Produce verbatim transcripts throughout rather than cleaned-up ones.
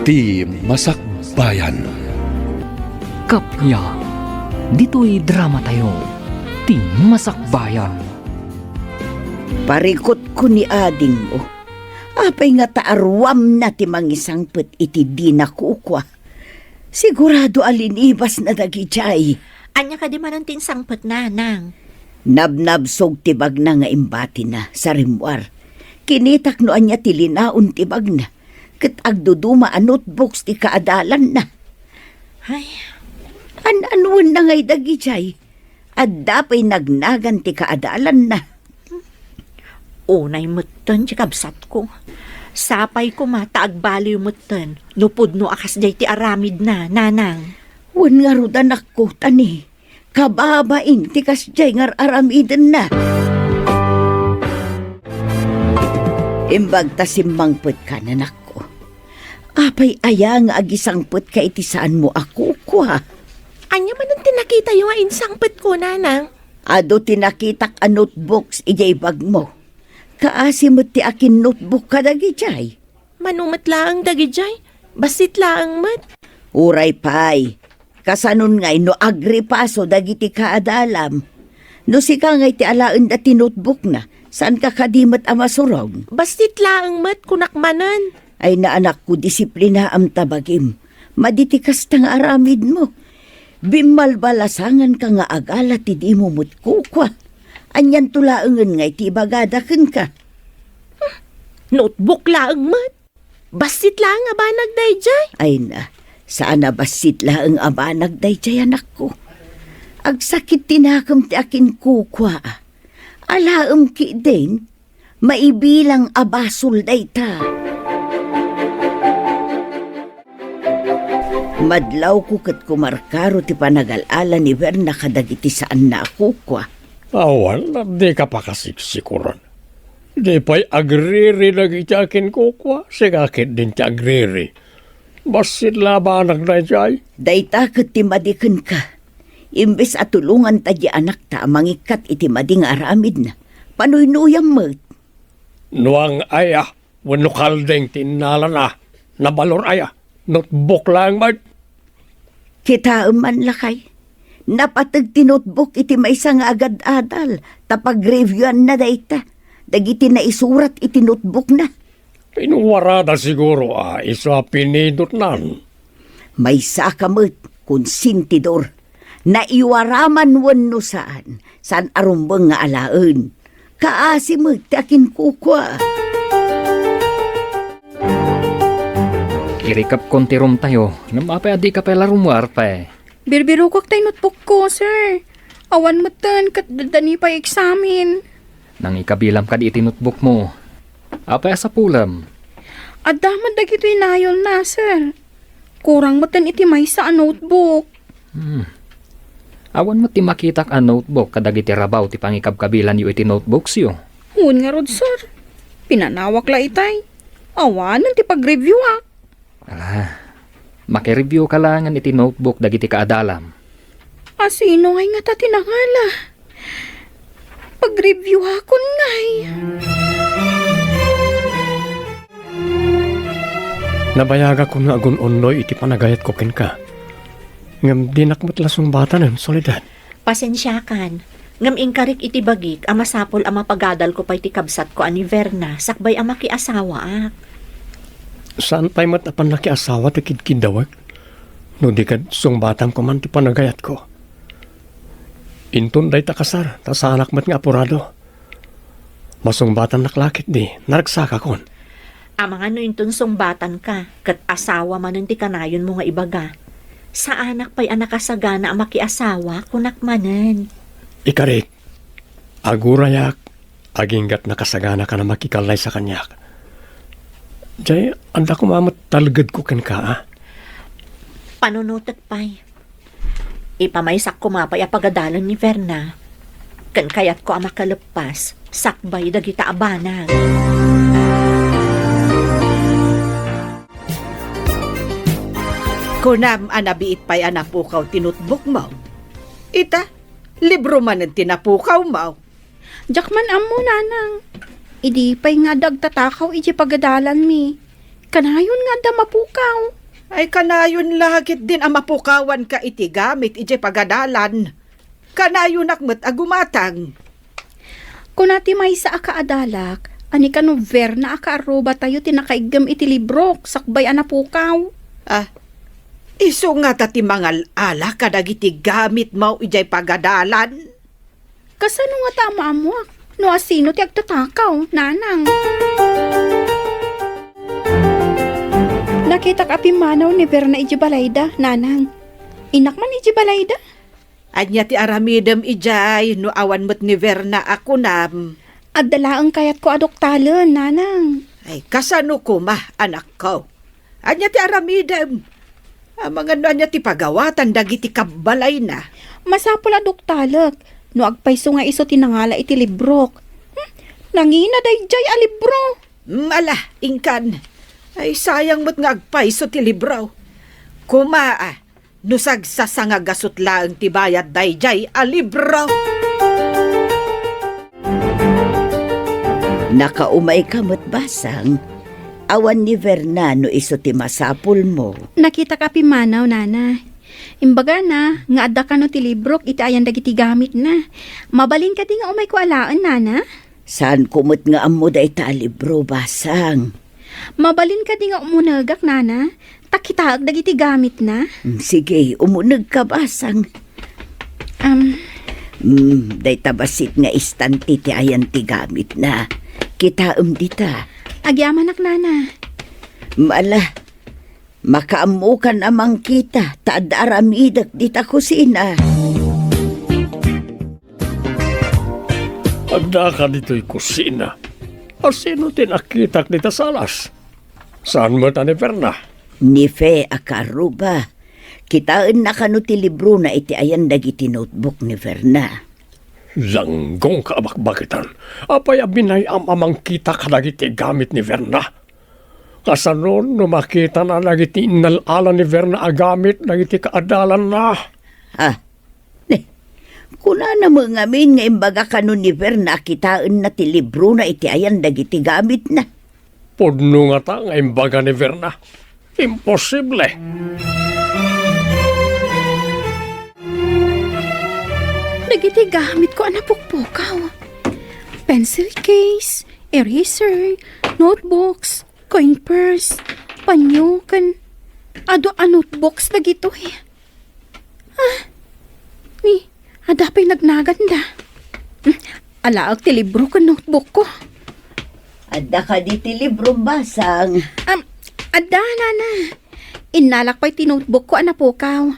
Ti Masakbayan. Kappia, ditoy dramatayo, Ti Masakbayan. Parikutko ni adingmo. Apay nga ta aruamna ti mangisangpet iti dina kukua? Sigurado a linibasna dagidiay. Ania kadi manen ti insangpetna, Nang? Nabnabsog ti bagna nga imbatina sa rimmuar. Kinitak no ania ti linaon ti bagna, ket agduduma a notebooks ti kaadalanna. Ay. An-anuenna ngay dagidiay? Adda pay nagnagan ti kaadalanna. Unay metten ti kabsatko. Sapay koma ta agbaliw metten no pudno a kasdiay ti aramidna, Nanang. Wen ngarud, anakko, tani, kababain ti kasdiay nga ar-aramidenna. Imbag ta simmangpetka, anakko. Apay aya nga agisangpetka iti saanmo a kukua? Ania manen ti nakitayo nga insangpetko, Nanang? Adu ti nakitak a notebooks idiay bagmo. Kaasi met ti akin-notebook kadagidiay. Mano met laeng dagidiay? Bassit laeng met. Uray pay, kasanon ngay no agripaso dagiti kaadalam? No sika ngay ti alaenda ti notebookna, saanka kadi met a masurog? Bassit laeng met, kunak manen. Ay, anakko, disiplinaam ta bagim. Madi ti kasta nga aramidmo. Bimmalbalasanganka nga agala ti dimo met kukua. Anianto laengen ngay ti ibagada kenka? Notebook laeng met. Bassit laeng a banag daydiay. Ay na, saan a bassit laeng a banag daydiay, anakko. Agsakit ti nakem ti akinkukua. Alaem ketdin, maibilang a basol dayta. Madlawko ket kumarkaro ti panagal-ala ni Berna kadagiti saanna a kukua. Awan, dika pakasiksikoren. Di pay agriri dagiti akinkukua, sika ketdin ti agriri. Bassit la a banag daydiay. Dayta ket ti madi kenka. Imbes a tulonganta ti anakta a mangikkat iti madi nga aramidna, panuynuyam met. Nuang aya wenno kalding ti innalana, nabalor aya, notebook laeng met. Kitaem man, lakay, napateg ti notebook iti maysa nga agad-adal ta pagreviewna dayta, dagiti naisurat iti notebookna. Pinuarada siguro a isu a pinindutnan. Maysaka met, konsentidor. Naiwara man wenno saan, saan a rumbeng nga alaen. Kaasi met ti akinkukua. Irikepkon ti roomtayo, ngem apay a dika pay la rummuar pay? Birbirokak tay notebookko, sir. Awan metten ket daddani pay eksamen. Nangikabilam kadi iti notebookmo. Apay a sapulem? Adda met dagitoy nayonna, sir. Kurang metten iti maysa a notebook. Hmm. Awan met ti makitak a notebook kadagiti rabaw ti pangikabkabilanyo iti notebooksyo. Wen ngarud, sir. Pinanawak la itay. Awanen ti pagreviewak. Ala, makireviewka laengen iti notebook dagiti kaadalam. A sino ngay ngata ti nangala? Pagreviewakon ngay. Nabayagakon nga agun-unnoy iti panagayatko kenka. Ngem dinak met la sungbatanen, Soledad. Pasensiakan, ngem inkarik iti bagik a masapul a mapagadalko pay ti kabsatko a ni Verna sakbay a makiasawaak. Saan pay met a pannakiasawa ti kidkiddawek, no di ket sungbatanko man ti panagayatko. Inton dayta kasar, ta saanak met nga apurado. Masungbatannak la ketdi, naragsakakon. Amangan no inton sungbatanka, ket asawa manen ti kanayonmo nga ibaga. Saanak pay a nakasagana a makiasawa, kunak manen. Ikarik, agurayak, aginggat nakasaganaka a makikallaysa kaniak. Jay, adda koma met talgedko kenka, a? Panunotek pay. Ipamaysakko koma pay a pagadalan ni Verna, ken kayatko a makaleppas sakbay dagita a banag. Kunam a nabiit pay a napukaw ti notebookmo. Ita, libro manen ti napukawmo. Diak man ammo, nanang. Idi pay nga adda agtatakaw iti pagadalanmi, Kanayon nga adda mapukaw. Ay, kanayon la ketdin a mapukawanka iti gamit idiay pagadalan. Kanayonak met a gumatang. Kuna ti maysa a kaadalak, a ni kano Verna a kaarrubatayo ti nakaiggem iti librok sakbay a napukaw. Ah, isu ngata ti mangal-ala kadagiti gamitmo idiay pagadalan? Kasano ngata a maammuak no asino ti agtatakaw, nanang? Nakitak a pimmanaw ni Verna idiay balayda, nanang. Innak man idiay balayda. Ania ti aramidem idiay no awan met ni Verna a kunam? Adda laeng kayatko a duktalen, nanang. Ay, kasano koma, anakko? Ania ti aramidem? Amangan no ania ti pagawatan dagiti kabbalayna. Masapul a duktalek no agpayso nga isu ti nangala iti librok. Hmm, nangina daydiay a libro. Hmm, ala, inkan. Ay, sayang met nga agpayso ti libro. Koma, ah, no sagsasangagasut laeng ti bayad daydiay a libro. Nakaumayka met, Basang. Awan ni Verna no isu ti masapulmo. Nakitak a pimmanaw, nana. Imbagana nga adda kano ti librok iti ayan dagiti gamitna. Mabalin kadi nga umayko alaen, nana? Saanko met nga ammo dayta a libro, Basang. Mabalin kadi nga umunegak, nana? Ta kitaek dagiti gamitna. Mm, sige, umunegka, Basang. Am. Mm, dayta bassit nga istante ti ayan ti gamitna. Kitaem dita. Agyamanak, nana. Mm, ala, makaammokan a mangkita, ta adda aramidek dita kusina. Addaka ditoy kusina. Asino ti nakitak dita salas? Saan met a ni Verna? Ni Fe a kaarruba. Kitaenna kano ti librona iti ayan dagiti notebook ni Verna. Langgongka a bakbakitan. Apay a binay-am a mangkita kadagiti gamit ni Verna? Kasano no makitana dagiti innal-ala ni Verna a gamit dagiti kaadalanna? Ah, ne, kunana met ngamin nga imbaga kano ni Verna a kitaenna ti librona iti ayan dagiti gamitna. Pudno ngata nga imbaga ni Verna. Imposible! Dagiti gamitko a napukpukaw. Pencil case, eraser, notebooks, coin purse, panyo, ken adu a notebooks dagitoy. Ah, ni, adda pay nagnaganda. Hmm, alaek ti libro ken notebookko. Adda kadi ti libro, Basang? Am, adda, nana. Innalak pay ti notebookko a napukaw.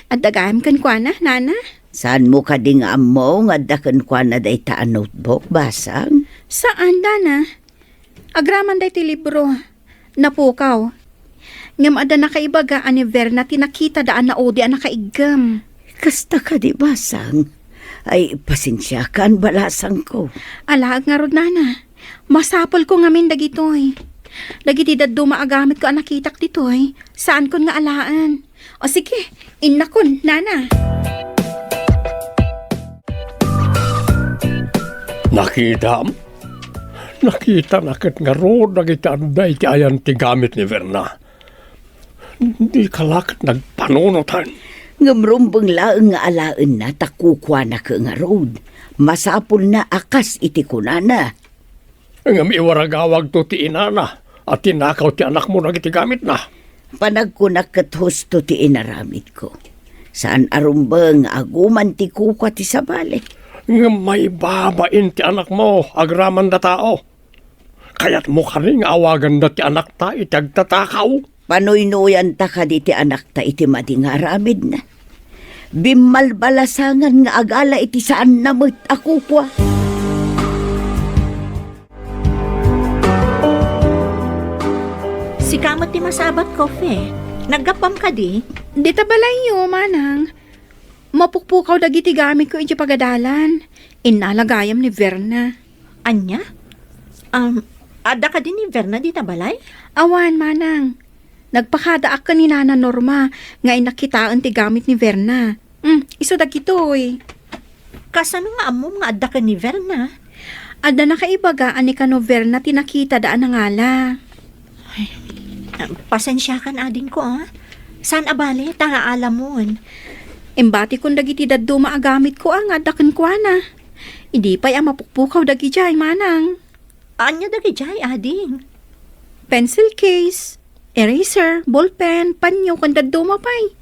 Adda gayam kenkuana, nana? Saanmo kadi nga ammo nga adda kenkuana dayta a notebook, Basang? Saan, nana. Agraman daytoy libro. Napukaw. Ngem adda nakaibaga a ni Verna ti nakitada a naudi a nakaiggem. Kasta kadi, Basang? Ay, pasensiakan, balasangko. Alaek ngarud, nana. Masapulko ngamin dagitoy. Dagiti dadduma a gamitko a nakitak ditoy, saankon nga alaen. O sige, innakon, nana. Nakitam? Nakitana ket ngarud dagiti adda iti ayan ti gamit ni Verna. Dika la ket nagpanunotan. Ngem rumbeng laeng nga alaenna ta kukuana ket ngarud. Masapulna a kas iti kunana. Ngem iwaragawagto ti inana a tinakaw ti anakmo dagiti gamitna. Panagkunak ket husto ti inaramidko. Saan a rumbeng nga aguman ti kukua ti sabali. Ngem maibabain ti anakmo agraman da tao. Kayatmo kadi nga awaganda ti anakta iti agtatakaw? Panuynoyanta kadi ti anakta iti madi nga aramidna. Bimmalbalasangan nga agala iti saanna met a kukua. Sika met ti masabat, Kofe. Naggapuam kadi? Dita balayyo, manang. Mapukpukaw dagiti gamitko iti pagadalan. Innala gayam ni Verna. Ania? Um, adda kadi ni Verna dita balay? Awan, manang. Nagpakadaak ken ni Nana Norma nga innak kitaen ti gamit ni Verna. Hmm, isu dagitoy. Kasano nga ammom nga adda ken ni Verna? Adda nakaibaga a ni kano Verna ti nakitada a nangala. Ay, Pasensiakan, adingko, a. Saan a bale, ta naalamon. Imbatikon dagiti dadduma a gamitko, a, nga adda kenkuana. Idi pay a mapukpukaw dagidiay, manang. Ania dagidiay, ading? Pencil case, eraser, ballpen, panyo, ken dadduma pay.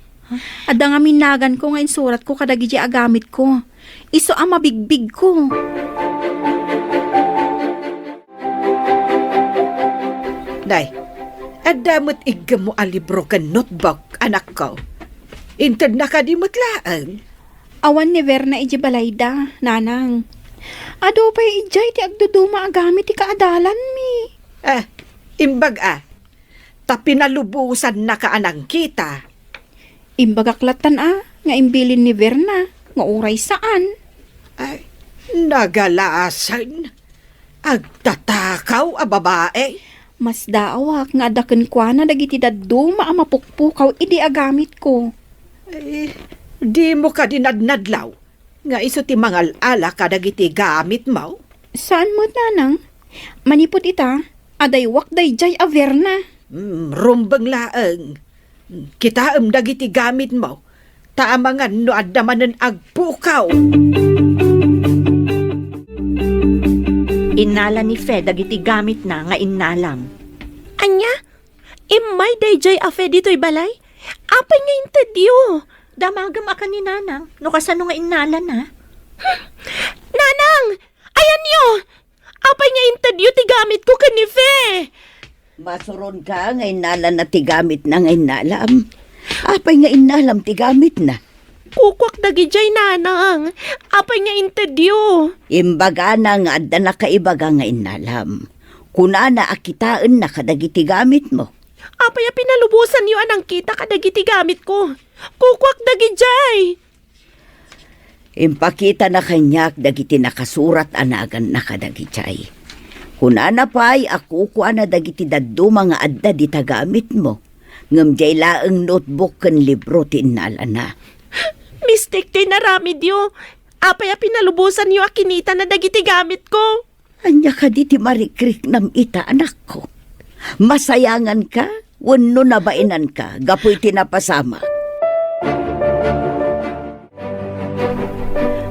Adda ngamin naganko nga insuratko kadagiti a gamitko. Isu a mabigbigko. Nay, adda met iggemmo a libro ken notebook, anakko. Intedna kadi met laeng? Awan ni Verna idiay balayda, nanang. Adu pay idiay ti agduduma a gamit ti kaadalanmi. Ah, imbag a, ta pinalubosannaka a nangkita. Imbagak lattan a, nga imbilin ni Verna, nga uray saan. Ay, nagalasen. Agtatakaw a babae. Masdaawak nga adda kenkuana dagiti dadduma a mapukpukaw idi a gamitko. Eh, dimo kadi nadnadlaw nga isu ti mangal-ala kadagiti gamitmo? Saan met, nanang. Manipud ita, adaywak daydiay a Verna. Hmm, rumbeng laeng. Kitaem dagiti gamitmo, ta amangan no adda manen agpukaw. Innala ni Fe dagiti gamitna nga innalam. Ania? Immay daydiay a Fe ditoy balay? Apay nga intedyo? Damagem a ken ni Nanang no kasano nga innalana. Nanang! Ayanyo! Apay nga intedyo ti gamitko ken ni Fe? Masuronka nga innalana ti gamitna nga innalam. Apay nga innalam ti gamitna? Kukuak dagidiay, Nanang. Apay nga intedyo? Imbagana nga adda nakaibaga nga innalam. Kunana a kitaenna kadagiti gamitmo. Apay a pinalubosanyo a nangkita kadagiti gamitko? Kukuak dagidiay. Impakitana kaniak dagiti nakasurat a naganna kadagidiay. Kunana pay a kukuana dagiti dadduma nga adda dita gamitmo, ngem diay laeng notebook ken libro ti innalana. Mistik ti inaramidyo. Apay a pinalubosanyo a kinitana dagiti gamitko? Ania kadi ti marikriknam ita, anakko? Masayanganka wenno nabainanka gapu iti napasamak?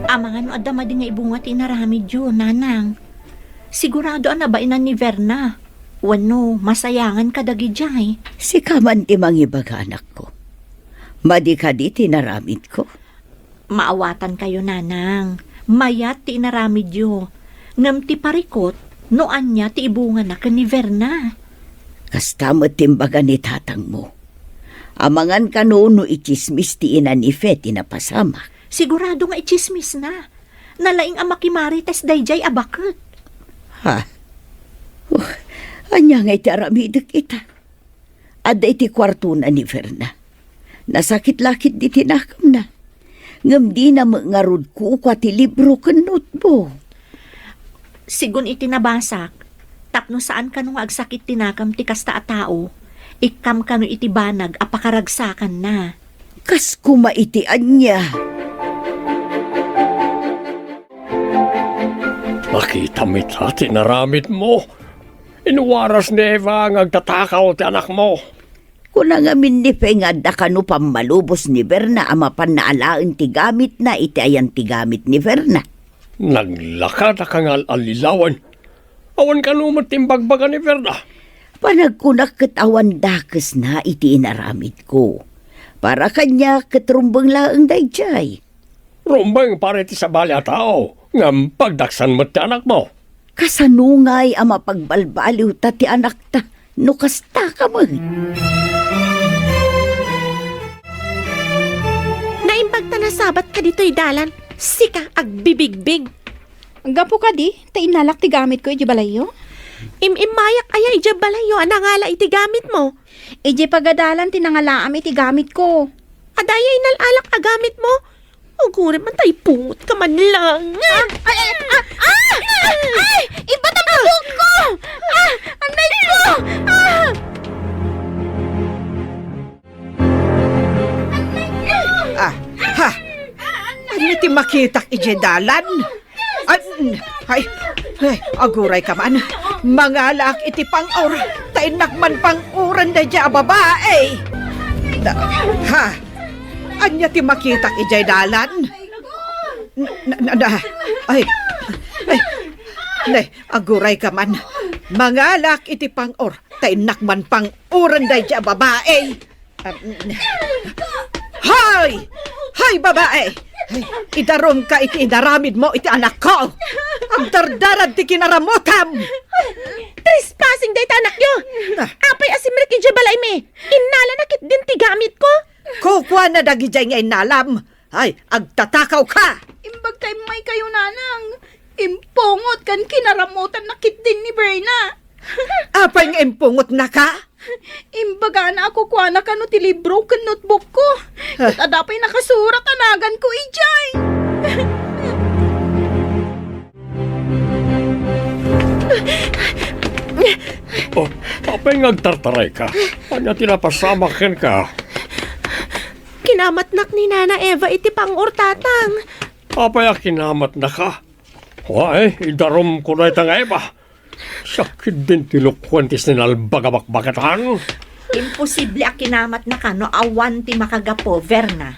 Amangan no adda madi nga ibunga ti inaramidyo, Nanang. Sigurado a nabainan ni Verna wenno masayangan kadagidiay. Sika man ti mangibaga, anakko. Madi kadi ti inaramidko? Maawatankayo, Nanang. Mayat ti inaramidyo. Ngem ti parikut, no ania ti ibungana ken ni Verna. Kasta met ti imbaga ni tatangmo. Amangan kano no itsismis ti ina ni Fe ti napasamak. Sigurado nga itsismisna. Nalaing a makimarites daydiay a baket. Ha? Uh, ania ngay ti aramidek ita? Adda iti kuartona ni Verna. Nasakit la ketdi ti nakemna. Ngem dina met ngarud kukua ti libro ken notebook. Sigun iti nabasak, tapno saan kano nga agsakit ti nakem ti kasta a tao, ikkam kano iti banag a pakaragsakanna. Kas koma iti ania? Nakitam ita ti inaramidmo. Inwaras ni Eva nga agtatakaw ti anakmo. Kuna ngamin ni Fe nga adda kano pammalubos ni Verna a mapanna alaen ti gamitna iti ayan ti gamit ni Verna. Naglaka daka nga al-allilawen. Awan kano met ti imbagbaga ni Verna. Panagkunak ket awan dakesna iti inaramidko. Para kaniak ket rumbeng laeng daydiay. Rumbeng para iti sabali a tao, ngem pagdaksan met ti anakmo. Kasano ngay a mapagbalbaliwta ti anakta no kasta ka met? Naimbagta nasabat ka ditoy dalan, sika agbibigbig. Gapu kadi, ta innalak ti gamitko idiay balayyo? Im-immayak aya idiay balayyo a nangala iti gamitmo? Idiay pagadalan ti nangalaam iti gamitko. Adda aya inal-alak a gamitmo? Ugurim, antay pungot ka man lang. Ah! Ay! Ay! Ah! Ah! Ay! Ibatam ti buhok ko! Ah! Anay ko! Ah! Ah, ha! Ania ti makitak idiay dalan? Ay, ay, ay, aguray ka man. Mangalaak iti pang-or, ta Innak man pang-uren daydiay a babai. Da-, ha? Ania ti makitak idiay dalan? Na, na, na, na. Ay. Ay. Ne, aguray ka man. Mangalak iti pang-or, ta innak man pang-uren daydiay a babai. Um, Hoy! Hoy, babai! Ay, idarumka iti inaramidmo iti anakko! Agdardarad ti kinaramutam! Trespassing dayta anakyo! Ah. Apay a simrek idiay balaymi? Innalana ketdin ti gamitko! Kukuana dagidiay nga innalam! Ay, agtatakawka! Imbag ta immaykayo, nanang. Impungot ken kinaramutanna ketdin ni Berna. Apay nga impungotnaka? Imbagana a kukuana kano ti libro ken notebookko. Ah. Ket adda pay nakasurat a naganko idiay. Oh, apay nga agtartarayka? Ania ti napasamak kenka? Kinamatnak ni Nana Eva iti pang-or, Tatang. Apay a kinamatnaka? Wa, eh, idarumko dayta nga Eva. Sakit din ti lukwan ti sinalbag a bakbaketan. Imposible a kinamatnaka no awan ti makagapo, Verna.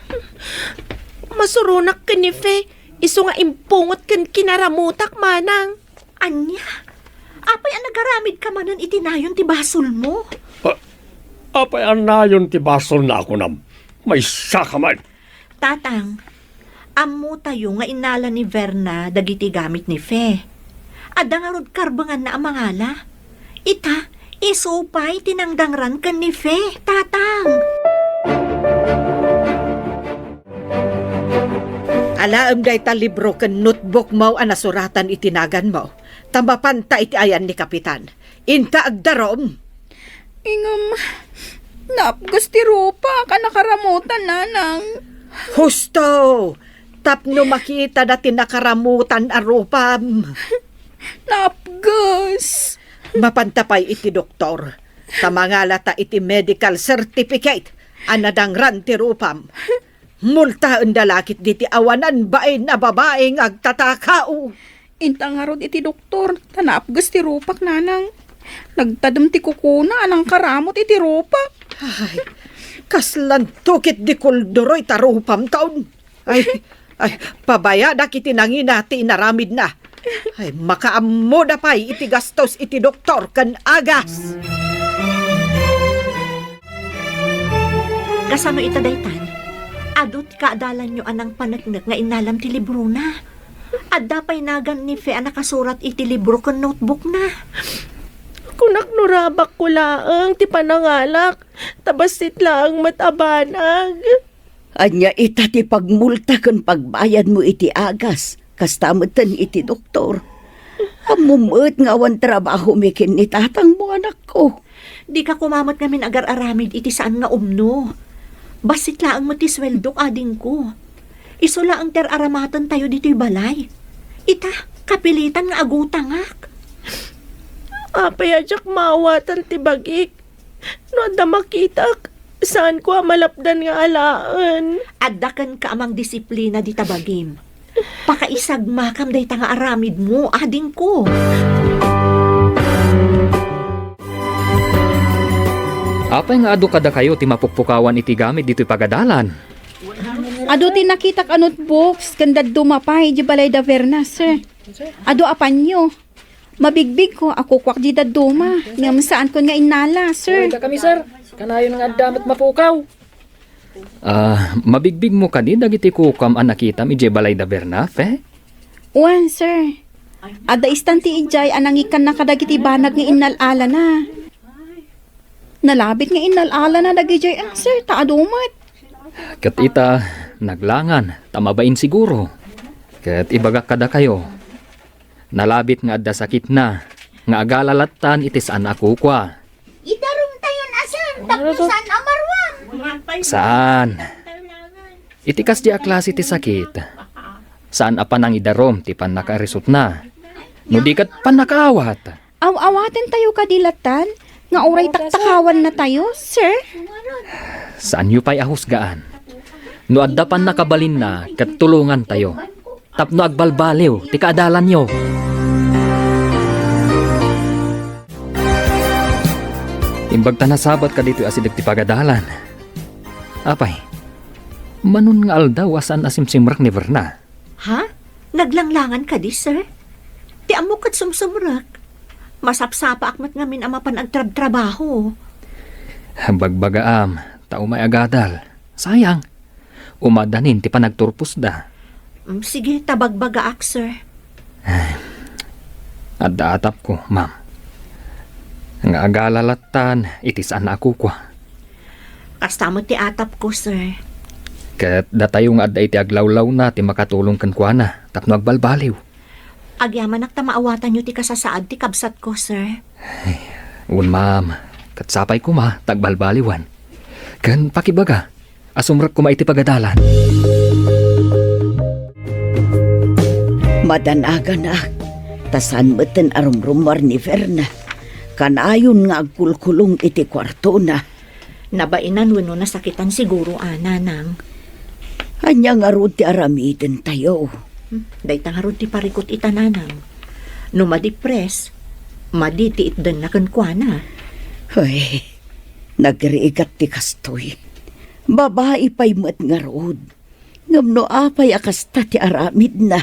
Masuronak ken ni Fe, isu nga impungot ken kinaramutak, manang. Ania? Apay a nagaramidka manen iti nayon ti basolmo? Ah, apay a nayon ti basolna a kunam? Maysaka man. Tatang, ammotayo nga innala ni Verna dagiti gamit ni Fe. Adda ngarud karbenganna a mangala. Ita, isu pay ti nangdangran ken ni Fe, Tatang. Alaem dayta libro ken notebookmo a nasuratan iti naganmo, ta mapanta iti ayan ni Kapitan. Inta agdarum. Ngem, naapges ti rupak a nakaramutan, nanang. Husto! Tapno makitada ti nakaramutan a rupam. Naapges. Mapanta pay iti doktor, ta mangalata iti medical certificate a nadangran ti rupam. Multaenda la ketdi ti awanan bain a babai nga agtatakaw. Inta ngarud iti doktor, ta naapges ti rupak, nanang. Nagtadem ti kukuna a nangkaramut iti rupak. Ay, kaslanto ketdi kulduroy ta rupam taon. Ay, ay, pabayadak iti nangina ti inaramidna. Ay, makaammoda pay iti gastos iti doktor ken agas. Kasano ita daytan? Adu ti kaadalanyo a nangpaneknek nga innalam ti librona. Adda pay nagan ni Fe a nakasurat iti libro ken notebookna. Kunak no rabakko laeng ti panangalak, ta bassit laeng met a banag. Ania ita ti pagmulta ken pagbayadmo iti agas, kasta metten iti doktor? Ammom met nga awan trabahomi ken ni tatangmo, anakko. Dika koma met ngamin agar-aramid iti saan nga umno. Bassit laeng met ti sueldok, adingko. Isu laeng ti ar-aramatentayo ditoy balay. Ita, kapilitan nga agutangak. Apay a diak maawatan ti bagik? No adda makitak, saanko a malapdan nga alaen. Adda kenka a mangdisiplina dita bagim. Pakaisagmakam dayta nga aramidmo, adingko. Apay nga adu kadakayo ti mapukpukawan iti gamit ditoy pagadalan? Adu ti nakitak a notebooks ken dadduma pay di balay da Verna, sir. Adu a panyo. Mabigbigko a kukuak di dadduma, ngem saankon nga innala, sir. Uray da kami, sir. Kanayon nga adda met mapukaw. Ah, mabigbigmo kadi dagiti kukuam a nakitam idiay balay da Berna, Fe? Wen, sir. Adda istan ti idiay a nangikkanna kadagiti banag nga innal-alana. Nalabit nga innal-alana dagidiay, ah, sir, ta adu met. Ket ita, naglangan, ta mabain siguro. Ket ibagak kadakayo, nalabit nga adda sakitna, nga agala lattan iti saan a kukua. Idarumtayon a saan, tapno saan a maruam. Saan. Iti kasdi a klase ti sakit, saan a panangidarum ti pannakaarisutna. No di ket pannakaawat. Aw-awatentayo kadi lattan nga uray taktakawannatayo, sir? Saanyo pay a husgaan. No adda pannakabalinna ket tulongantayo. Tapno agbalbaliw ti kaadalanyo. Bagta nasabat ka ditoy asideg ti pagadalan. Apay, manon nga aldaw a saan a simsimrek ni Verna? Ha? Naglanglangan kadi, sir? Ti ammok ket sumsumrek. Masapsapaak met ngamin a mapan agtrabtrabaho. Bagbagaam, ta umay agadal. Sayang. Umadanin ti panagturposda. Mm, sige, ta bagbagaak, sir. Ay, adda atapko, ma'am. Nga agala lattan iti saan a kukua. Kasta met ti atapko, sir. Ket datayo nga adda iti aglawlawna ti makatulong kenkuana tapno agbalbaliw. Agyamanak ta maawatanyo ti kasasaad ti kabsatko, sir. Ay, wen, ma'am. Ket sapay koma ta agbalbaliwen. Ken pakibaga, a sumrek koma iti pagadalan. Madanaganak, ta saan metten a rumrumuar ni Verna. Kanayon nga agkulkulong iti kuartona. Nabainan wenno nasakitan siguro a, nanang. Ania ngarud ti aramidentayo? Hmm, dayta ngarud ti parikut ita, nanang. No madipres, madi ti itdenna kenkuana. Ay, nagrigat ti kastoy. Babai pay met ngarud. Ngem no apay a kasta ti aramidna,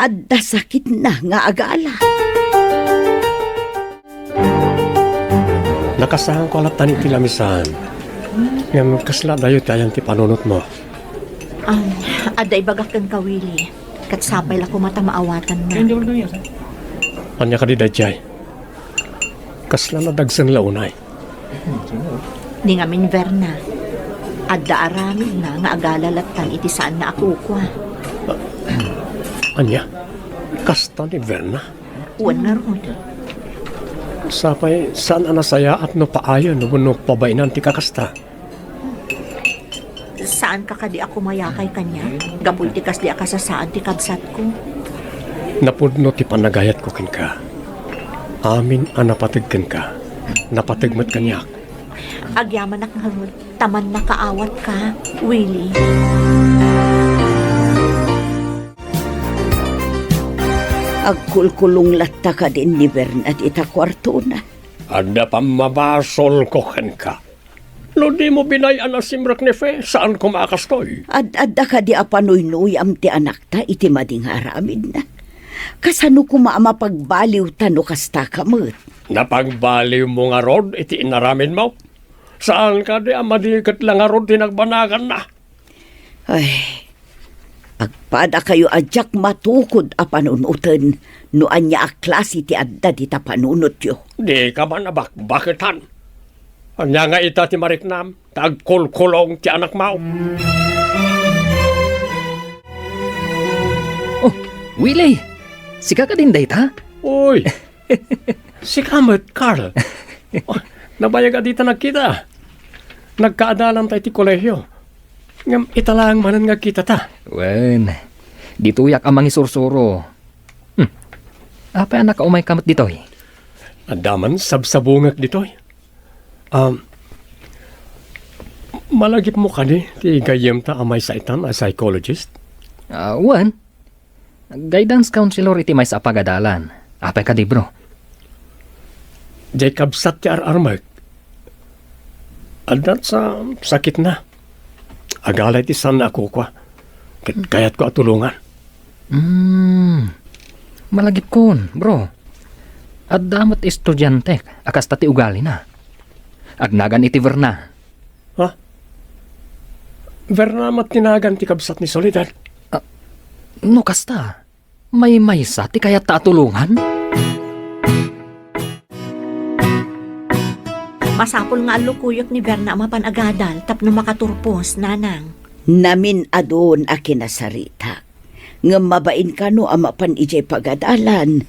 adda sakitna nga agala. Nakasaanko a lattan iti lamisaan. Ngem kasla adayo ti ayan ti panunotmo? Um, adda ibagak kenka, Willie. Ket sapay la koma ta maawatanna. Ania kadi daydiay? Kasla nadagsen la unay? Ni ngamin Verna, adda aramidna nga agala lattan iti saanna a kukua. Ania? Kasta ni Verna? Wen ngarud. Sapay, saan a nasayaat no paayen wenno pabainan ti kakasta? Saanka kadi a kumayakay kaniak gapu iti kasdi a kasasaad ti kabsatko? Napudno ti panagayatko kenka. Amin a napateg kenka, napateg met kaniak. Agyamanak ngarud, ta mannakaawatka, Willie. Agkulkulong latta kadin ni Bernat ita kuartona. Adda pammabasolko kenka. No dimo binay-an a simrek ni Fe, saan koma a kastoy. Ad-adda kadi a panuynuyam ti anakta iti madi nga aramidna? Kasano koma a mapagbaliwta no kastaka met? Napagbaliwmo ngarud iti inaramidmo? Saan kadi a madi ket la ngarud ti nagbanaganna? Ay, agpadakayo a diak matukod a panunoten no ania a klase ti adda dita panunotyo. Dika man a bakbaketan. Ania nga ita ti mariknam ta agkulkulong ti anakmo? Oh, Willie! Sika kadin dayta? Uy! Sika met, Carl. Oh, nabayag a dita nagkita. Nagkaadalanta iti kolehio. Ngem ita laeng manen nga agkitata. Wen, ditoyak a mangisursuro. Hmm. Apay a nakaumayka met ditoy? Adda man sabsabungek ditoy. Um, malagipmo kadi ti gayyemta a maysa itan a psychologist? Ah, wen. Guidance counselor iti maysa a pagadalan. Apay kadi, bro? Diay kabsat ti ar-armek. Adda sa sakitna. Agala iti saanna a kukua. Ket kayatko a tulongan. Hmm. Malagipkon, bro. Adda met estudiantek a kasta ti ugalina. Agnagan iti Verna. Ha? Verna met ti nagan ti kabsat ni Soledad? Ah, no kasta, maymaysa ti kayatta a tulongan? Masapul nga allukoyek ni Verna a mapan agadal tapno makaturpos, nanang. Namin-adun a kinasaritak. Ngem mabain kano a mapan idiay pagadalan.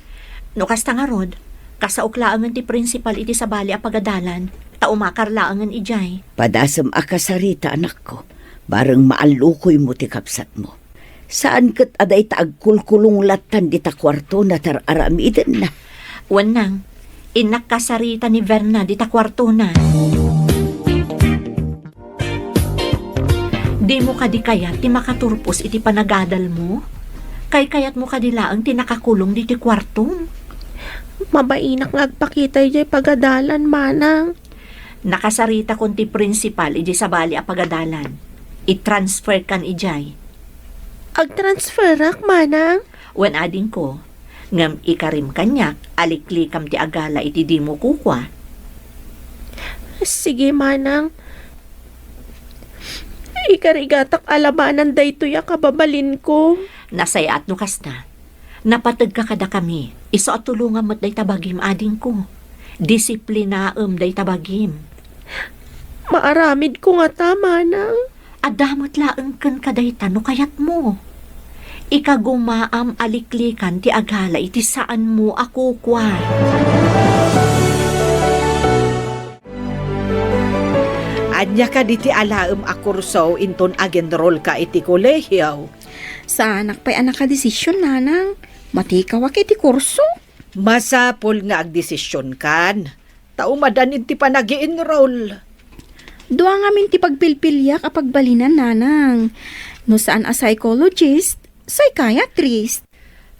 No kasta ngarud, kasaok laengen ti prinsipal iti sabali a pagadalan, ta umakar laengen idiay. Padasem a kasarita, anakko, bareng maallukoymo ti kabsatmo. Saan ket a dayta agkulkulong lattan dita kuartona ta ar-aramidenna. Wen nang, innak kasarita ni Verna dita kuartona. Dimo kadi kayat ti makaturpos iti panagadalmo? Kaykayatmo kadi laeng ti nakakulong ditoy kuartom? Mabainak nga agpakita idiay pagadalan, manang. Nakasaritakon ti principal iti sabali a pagadalan. I-transfer kan idiay. Agtransferak, manang? Wen, adingko, ngem ikarim kaniak a liklikam ti agala iti dimo kukua. Sige, manang. Ikarigatak a labanan daytoy a kababalinko. Nasayaat no kasta. Napategka kadakami, isu a tulongam met dayta bagim, adingko. Disiplinaem dayta bagim. Maaramidko ngata, manang. Adda met laeng kenka dayta no kayatmo. Ikagumaam a liklikan ti agala iti saanmo a kukua. Ania kadi ti alaem a kurso inton ag-enrollka iti kolehiyo? Saanak pay a nakadesision, nanang. Matikawak iti kurso. Masapul nga agdesisionkan, ta umadan iti panagi-enroll. Dua ngamin ti pagpilpiliak a pagbalinan, nanang. No saan a psychologist, psychiatrist.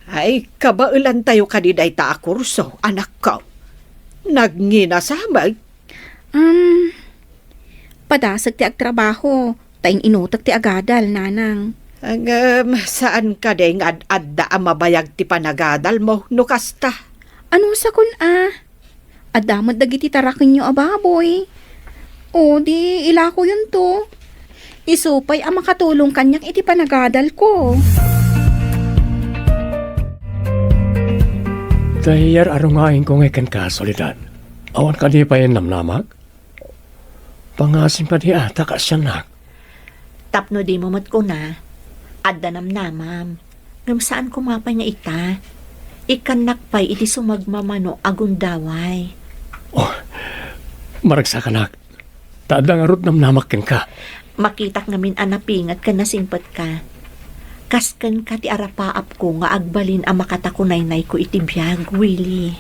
Ay, kabaelantayo kadi dayta a kurso, anakko. Nagnginasamek. Um, padasek ti agtrabaho, ta in-inutek ti agadal, nanang. Ngem, saan kadi nga ad-adda a mabayag ti panagadalmo, no kasta? Anusakon a? Adda met dagiti tarakenyo a baboy. O, di ilakoyonto. Isu pay a makatulong kaniak iti panagadalko. Daydiay a rungaingko ngay kenka, Soledad. Awan kadi pay namnamak? Pangasim kadi a ta kaasiannak? Tapno dimo met kuna, adda namnamam. Ngem saan koma pay nga ita. Ikkannak pay iti sumagmamano a gundaway. Oh, maragsakanak. Ta adda ngarud namnamak kenka. Makitak ngamin a napinget ken nasingpetka. Kas kenka ti arapaapko nga agbalin a makatakunaynayko iti biag, Willie.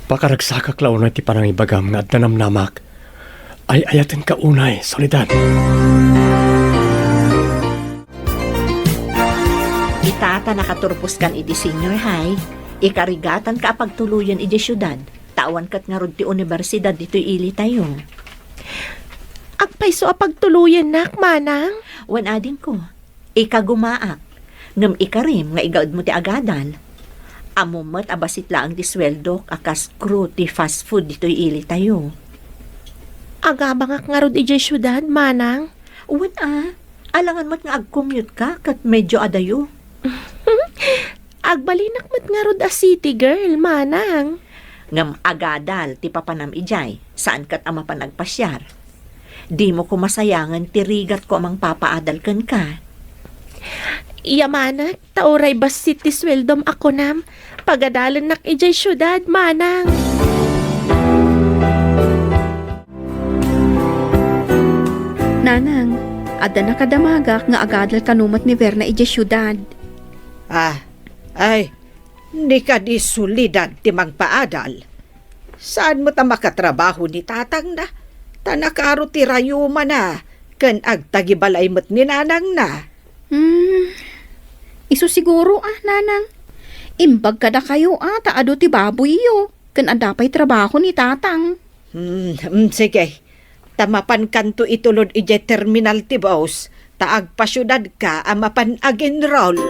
Pakaragsakak la unay ti panangibagam nga adda namnamak. Ay-ayatenka unay, Soledad. Ita ta nakaturposkan iti senior high, ikarigatanka a pagtuloyen idiay siudad, ta awan ket ngarud ti universidad ditoy ilitayo. Agpayso a pagtuloyennak, manang? Wen, adingko. Ikagumaak, ngem ikarim nga igaedmo ti agadal. Ammom met a bassit laeng ti sueldok a kas crew ti fast food ditoy ilitayo. Agabangak ngarud idiay siudad, manang. Wen a, alangan met nga agcommute ka ket medyo adayo. Agbalinak met ngarud a city girl, manang. Ngem agadal ti papanam idiay, saan ket a mapan agpasiar. Dimo koma sayangen ti rigatko a mangpapaadal kenka. Yamanek, ta uray bassit ti sueldom a kunam, pagadalennak idiay siudad, manang. Nanang, adda nakadamagak nga agadal kano met ni Verna idiay siudad. Ah, ay, ni kadi Soledad ti mangpaadal. Saan met a makatrabaho ni tatangna, ta nakaro ti rayumana, ken agtagibalay met ni nanangna. Hmm, isu siguro a, nanang. Imbag kadakayo a, ta adu ti baboyyo, ken adda pay trabaho ni tatang. Hmm, hmm, sige. Ta mapankanto itulod idiay terminal ti bus, ta agpasiudadka a mapan ag-enroll.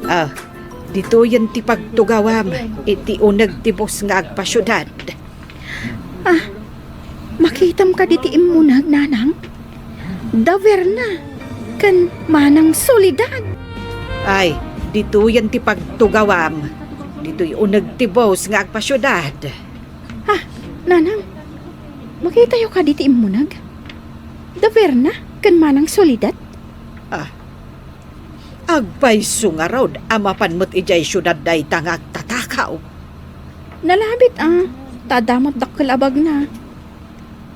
Ah, ditoyen ti pagtugawam iti uneg ti bus nga agpasiudad. Ah, makitam kadi ti immuneg, nanang? Da Verna ken Manang Soledad. Ay, ditoyen ti pagtugawam. Ditoy uneg ti bus nga agpasiudad. Ah, nanang, makitayo kadi ti immuneg? Da Verna ken Manang Soledad? Ah, agpayso ngarud a mapan met idiay siudad dayta nga agtatakaw. Nalabit a, ta adda met dakkel a bagna.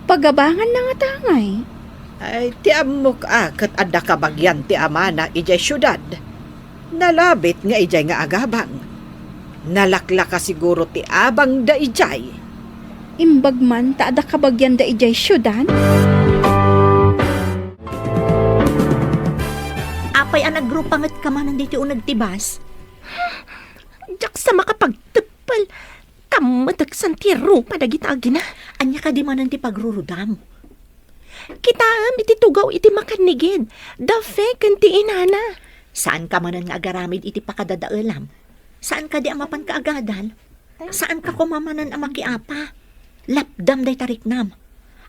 Pagabanganna ngata ngay? Ay, ti ammok a ket adda kabagian ti amana idiay siudad. Nalabit nga idiay nga agabang. Nalaklaka siguro ti abangda idiay. Imbag man ta adda kabagianda idiay siudad? Apay a nagrupangetka manen ditoy uneg ti bus? Diak sa makapagteppel. Ta Ammetek san ti rupa dagita agina. Ania kadi manen ti pagrurudam? Kitaem iti tugaw iti makannigid, da Fe ken ti inana. Saanka manen nga agaramid iti pakadadaelam? Saan kadi a mapanka agadal? Saanka koma manen a makiapa? Lapdam dayta riknam.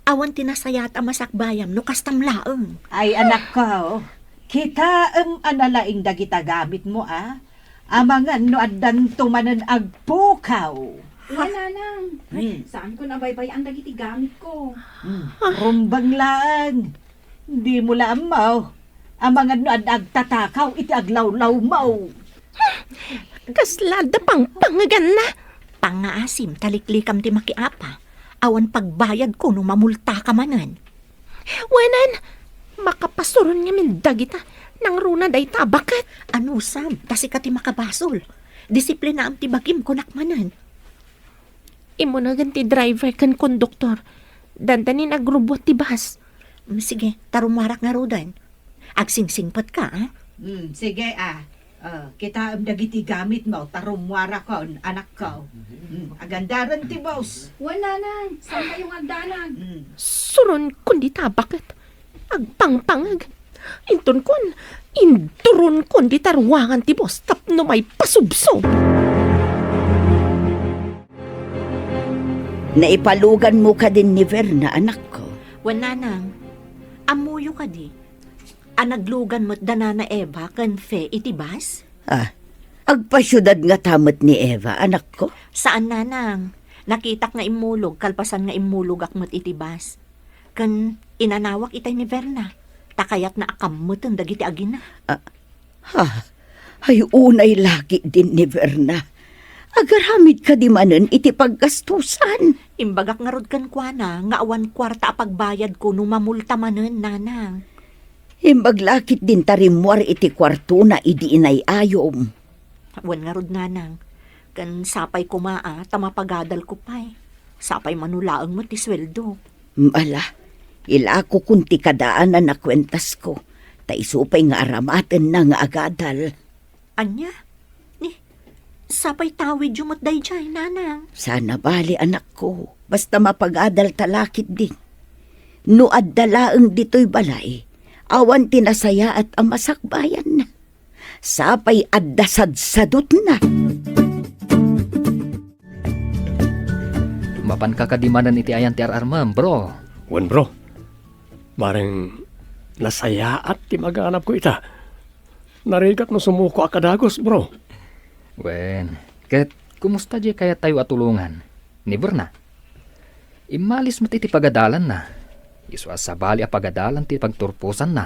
Awan ti nasayaat a masakbayam no kastam laeng. Ay, anakko, kitaem a nalaing dagita gamitmo, a? Amangan no addanto manen agpukaw. Wen, nanang. Hmm. Saanko a baybay-an dagiti gamitko. Hmm. Rumbeng laeng. Dimo la ammo. Amangan no adda agtatakaw iti aglawlawmo. Kasla adda pangpangeganna. Pangngaasim ta liklikam ti makiapa. Awan pagbayadko no mamultaka manen. Wen, makapasuron ngamin dagita. Nangruna dayta a baket. Anusam, ta sika ti makabasol. Disiplinaam ti bagim, kunak manen. Imunagen ti driver ken konduktor. Dandanin agrubbuat ti bus. Mm, sige, ta rummuarak ngaruden. Agsingsingpetka, a? Mm, sige, a. Ah, kitaem dagiti gamitmo, ta rummuarakon, anakko. Mm, agandaren ti bus. Wen, nanang, saankayo nga agdanag? Mm. Suronkon dita a baket. Agpangpangeg. Intonkon, induronkon dita ruangan ti bus tapno maipasubsob. Naipaluganmo kadin ni Verna, anakko? Wen, nanang, ammoyo kadi a naglugan met da Nana Eva ken Fe iti bus? Ah, agpasiudad ngata met ni Eva, anakko? Saan, nanang. Nakitak nga immulog kalpasan nga immulogak met iti bus. Ken inanawak itay ni Verna, ta kayatna a kammeten dagiti agina. Ah, ha? Ay, unay laketdin ni Verna. Agaramid kadi manen iti paggastusan? Imbagak ngarud kenkuana nga awan kuarta a pagbayadko no mamulta manen, nanang. Imbag laketdin ta rimmuar iti kuartona idi inay-ayom. Wen ngarud, nanang. Ken sapay koma a ta mapagadalko pay. Sapay mano laeng met ti sueldo. Ala, ilakokon ti kadaanan a kuentasko, ta isu pay nga aramatenna nga agadal. Ania? Ni, sapay tawidyo met daydiay, nanang. Sana bali, anakko, basta mapagadalta laketdi. No adda laeng ditoy balay, awan ti nasayaat a masakbayanna. Sapay adda sadsadutna. Mapanka kadi manen iti ayan ti ar-armem, bro? Wen, bro. Bareng nasayaat ti maganabko ita. Narigat no sumuko a kadagus, bro. Wen, ket kumusta diay kayattayo a tulongan? Ni Berna? Immalis met iti pagadalanna. Isu a sabali a pagadalan ti pagturposanna.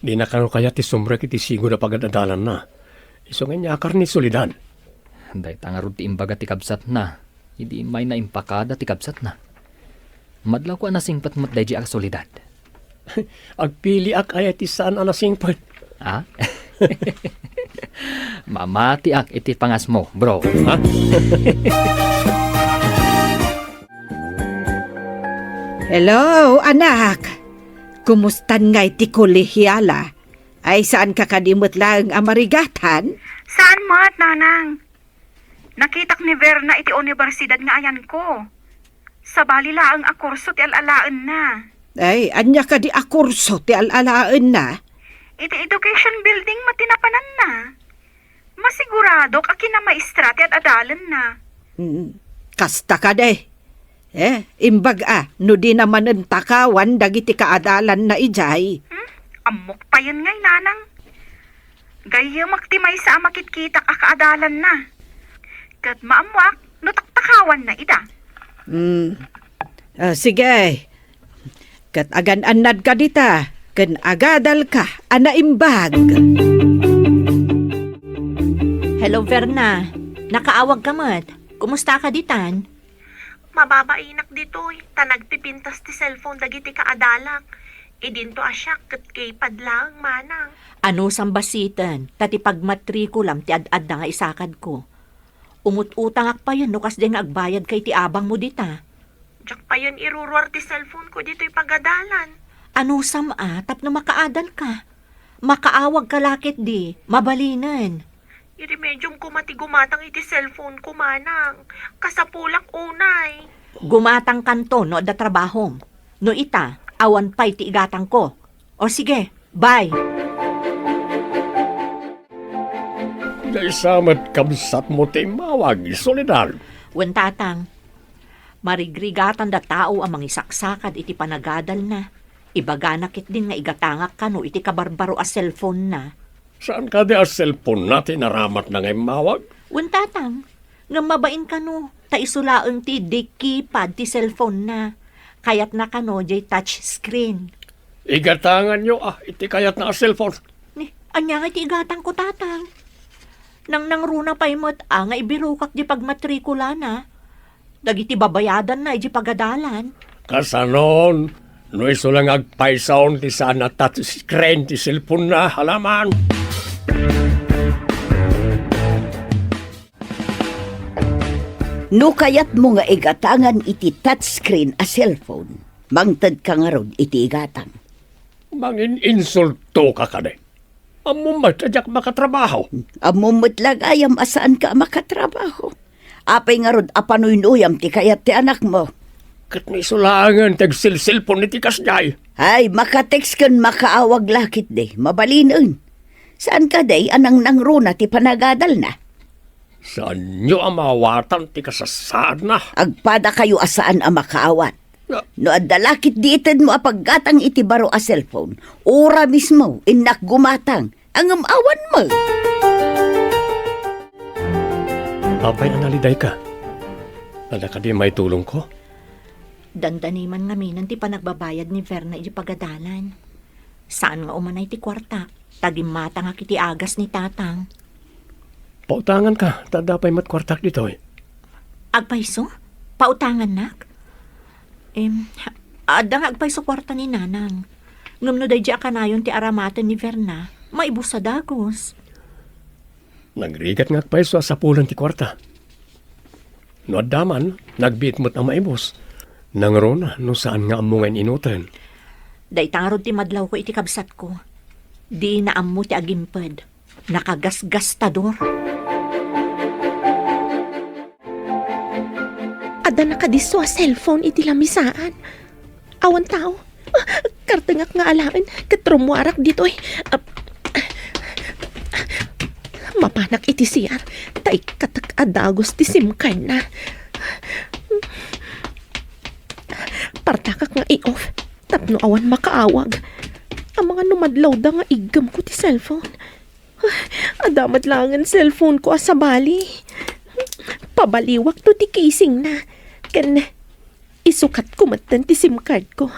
Dina kano kayat ti sumrek iti sigud a pagad-adalanna. Isu nga inyakar ni Soledad. Dayta ngarud ti imbaga ti kabsatna, idi immayna impakada ti kabsatna. Madlawko a nasingpet met daydiay a Soledad. Agpiliak aya ti saan a nasingpet. Ha? Mamatiak iti pangasmo, bro. Ha? Hello, anak. Kumustan ngay ti kolehiala? Ay, saanka kadi met laeng a marigatan? Saan met, nanang. Nakitak ni Verna iti universidad nga ayanko. Sabali laeng a kurso ti al-alaenna. Ay, ania kadi a kurso ti al-alaenna? Iti education building met ti napananna. Masiguradok a kinamaestra ti ad-adalanna. Mm, kasta kadi. Eh, imbag a, no dina manen takawan dagiti kaadalanna idiay. Hmm? Ammok payen ngay, nanang. Gayyemak ti maysa a makitkitak a kaadalanna. Ket maammoak no taktakawanna ida. Hmm. Ah, sige. Ket agan-annadka dita, ken agadalka a naimbag. Hello, Verna. Nakaawagka met. Kumustaka ditan? Mababainak ditoy, ta nagpipintas ti cellphone dagiti kaadalak. Idinto a siak ket keypad laeng, manang. Anusam basiten, ta ti pagmatrikulam ti ad-adda nga isakadko. Umut-utangak payen no kasdiay nga agbayadka iti abangmo dita. Diak payen iruruar ti cellphone ko ditoy pagadalan. Anusam a, tapno makaadalka. Makaawagka la ketdi, mabalinen. Iremediom koma ti gumatang iti cellphone ko, manang. Kasapulak unay. Gumatangkanto no adda trabahom. No ita, awan pay ti igatangko. O sige, bye. Daysa met kabsatmo ti immawag, Soledad. Wen, tatang. Marigrigatanda tao a mangisaksakad iti panagadalna. Ibagana ketdin nga igatangak kano iti kabarbaro a cellphone-na. Saan kadi a cellphone-na ti naramatna nga immawag? Wen, tatang, ngem mabain kano, ta isu laeng ti di keypad ti cellphone-na. Kayatna kano diay touch screen. Igatanganyo, ah, iti kayatna a cellphone. Ni, ania nga iti igatangko, tatang? Nangnangruna pay met, ah, nga ibirokak di pagmatrikulana. Dagiti babayadanna iti pagadalan. Kasanon, no isu la nga agpaysaon ti saan a touch screen ti cellphone-na, alaman. No kayatmo nga igatangan iti touchscreen a cellphone, mangtedka ngarud iti igatang. Mangin-insultoka kadi? Ammom met a diak makatrabaho. Ammom met la gayam a saanka a makatrabaho. Apay ngarud a panuynuyam ti kayat ti anakmo? Ket ni isu laengen ti agsilsilpon iti kasdiay. Ay, makatext ken makaawag la ketdi. Mabalinen. Saan kadi a nangnangruna ti panagadalna? Saanyo a maawatan ti kasasaadna? Agpadakayo a saan a makaawat. Ah. No adda la ketdi itedmo a paggatang iti baro a cellphone, ura mismo, innak gumatang, ngem awan met. Apay a nalidayka? Adda kadi maitulongko? Dandani man ngaminen ti panagbabayad ni Verna iti pagadalan. Saan nga umanay ti kuartak, ta gimmatangak iti agas ni tatang. Pautanganka, ta adda pay met kuartak ditoy. Agpayso? Pautangannak? Em, adda nga agpayso kuarta ni nanang. Ngem no daydi a kanayon ti aramaten ni Verna, maibus a dagus. Nagrigat nga agpayso a sapulen ti kuarta. No adda man, nagbiit met a maibus. Nangruna no saan nga ammo nga in-inuten. Dayta ngarud ti madlawko iti kabsatko. Dina ammo ti agimped. Nakagasgastador. Adda nakadisso a cellphone iti lamisaan. Awan tao. Ah, kartengak nga alaen ket rummuarak ditoy. Ah, mapanak iti C R, ta ikkatek a dagus ti SIM card-na. Partakak nga i-off tapno awan makaawag. Amangan no madlawda nga iggemko ti cellphone. Adda met laengen cellphone-ko a sabali. Pabaliwakto ti casing-na. Ken isukatko metten ti SIM card-ko.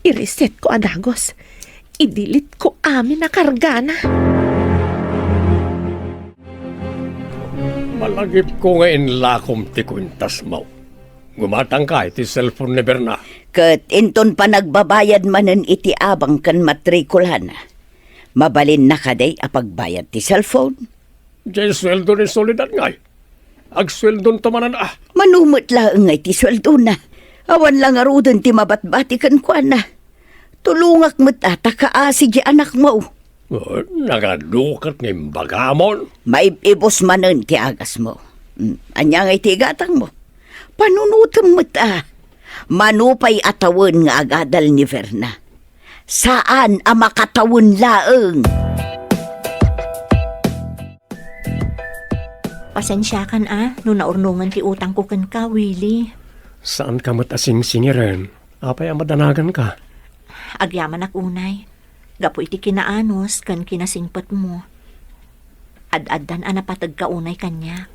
I-reset-ko a dagus. I-delete-ko amin a kargana. Malagipko nga inlakom ti kuentasmo. Gumatangka iti cellphone ni Berna. Ket inton panagbabayad manen iti abang ken matrikulana. Mabalinna kadi a pagbayad ti cellphone? Diay sueldo ni Soledad ngay. Agsueldonto manen a. Mano met laeng ngay ti sueldona. Awan la ngaruden ti mabatbati kenkuana. Tulongak met a ta kaasi diay anakmo. Oh, nagadu ket nga imbagamon. Maib-ibus manen ti agasmo. Hmm, ania ngay ti igatangmo? Panunotem met a. Mano pay a tawen nga agadal ni Verna? Saan a makatawen laeng. Pasensiakan a no naurnongen ti utangko kenka, Willie. Saanka met a singsingiren. Apay a madanaganka? Agyamanak unay. Gapu iti kinaanus ken kinasingpetmo. Ad-addan a napategka unay kaniak.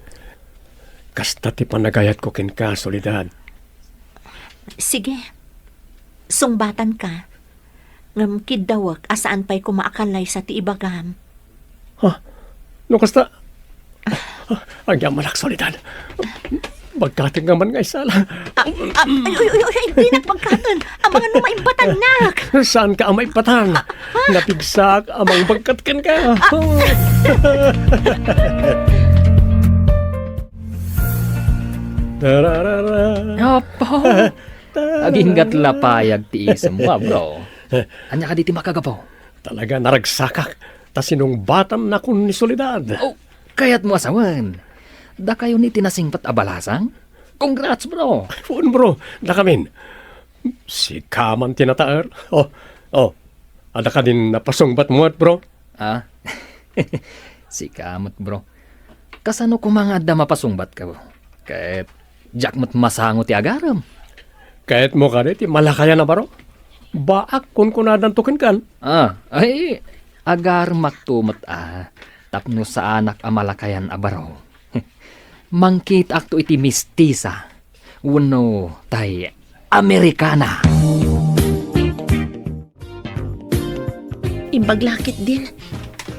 Kasta ti panagayatko kenka, Soledad. Sige. Sungbatanka. Ngem kiddawek a saan pay koma a kallaysa ti ibagam. Ha? No kasta, agyamanak, Soledad. Bagkatenka man nga isala. Ah, ah, ay, ay, ay, ay, dinak bagkaten. Amangan no maimbatannak. Saanka a maimbatan? Napigsak a mangbagkat kenka. Tararara. Apo. Aginggat la payag ti isemmo, bro. Ania kadi ti makagapu? Talaga, naragsakak. ta sinungbatannakon ni Soledad. Oh, kayatmo a sawen. Dakayo ni ti nasingpet a balasang? Congrats, bro! Wen, bro, dakamin. Sika man ti nataer. Oh, oh. Adda kadin napasungbat met, bro? Ah, sika met, bro. Kasano koma nga adda mapasungbatka, bro? Ket diak met masango ti agarem. Kayatmo kadi ti malakayan a baro? Baak kunkunadanto kenkan. Ah, ay, agaremakto met a tapno saanak a malakayan a baro. Mangkitaakto iti mistisa wenno tay Amerikana. Imbag la ketdin,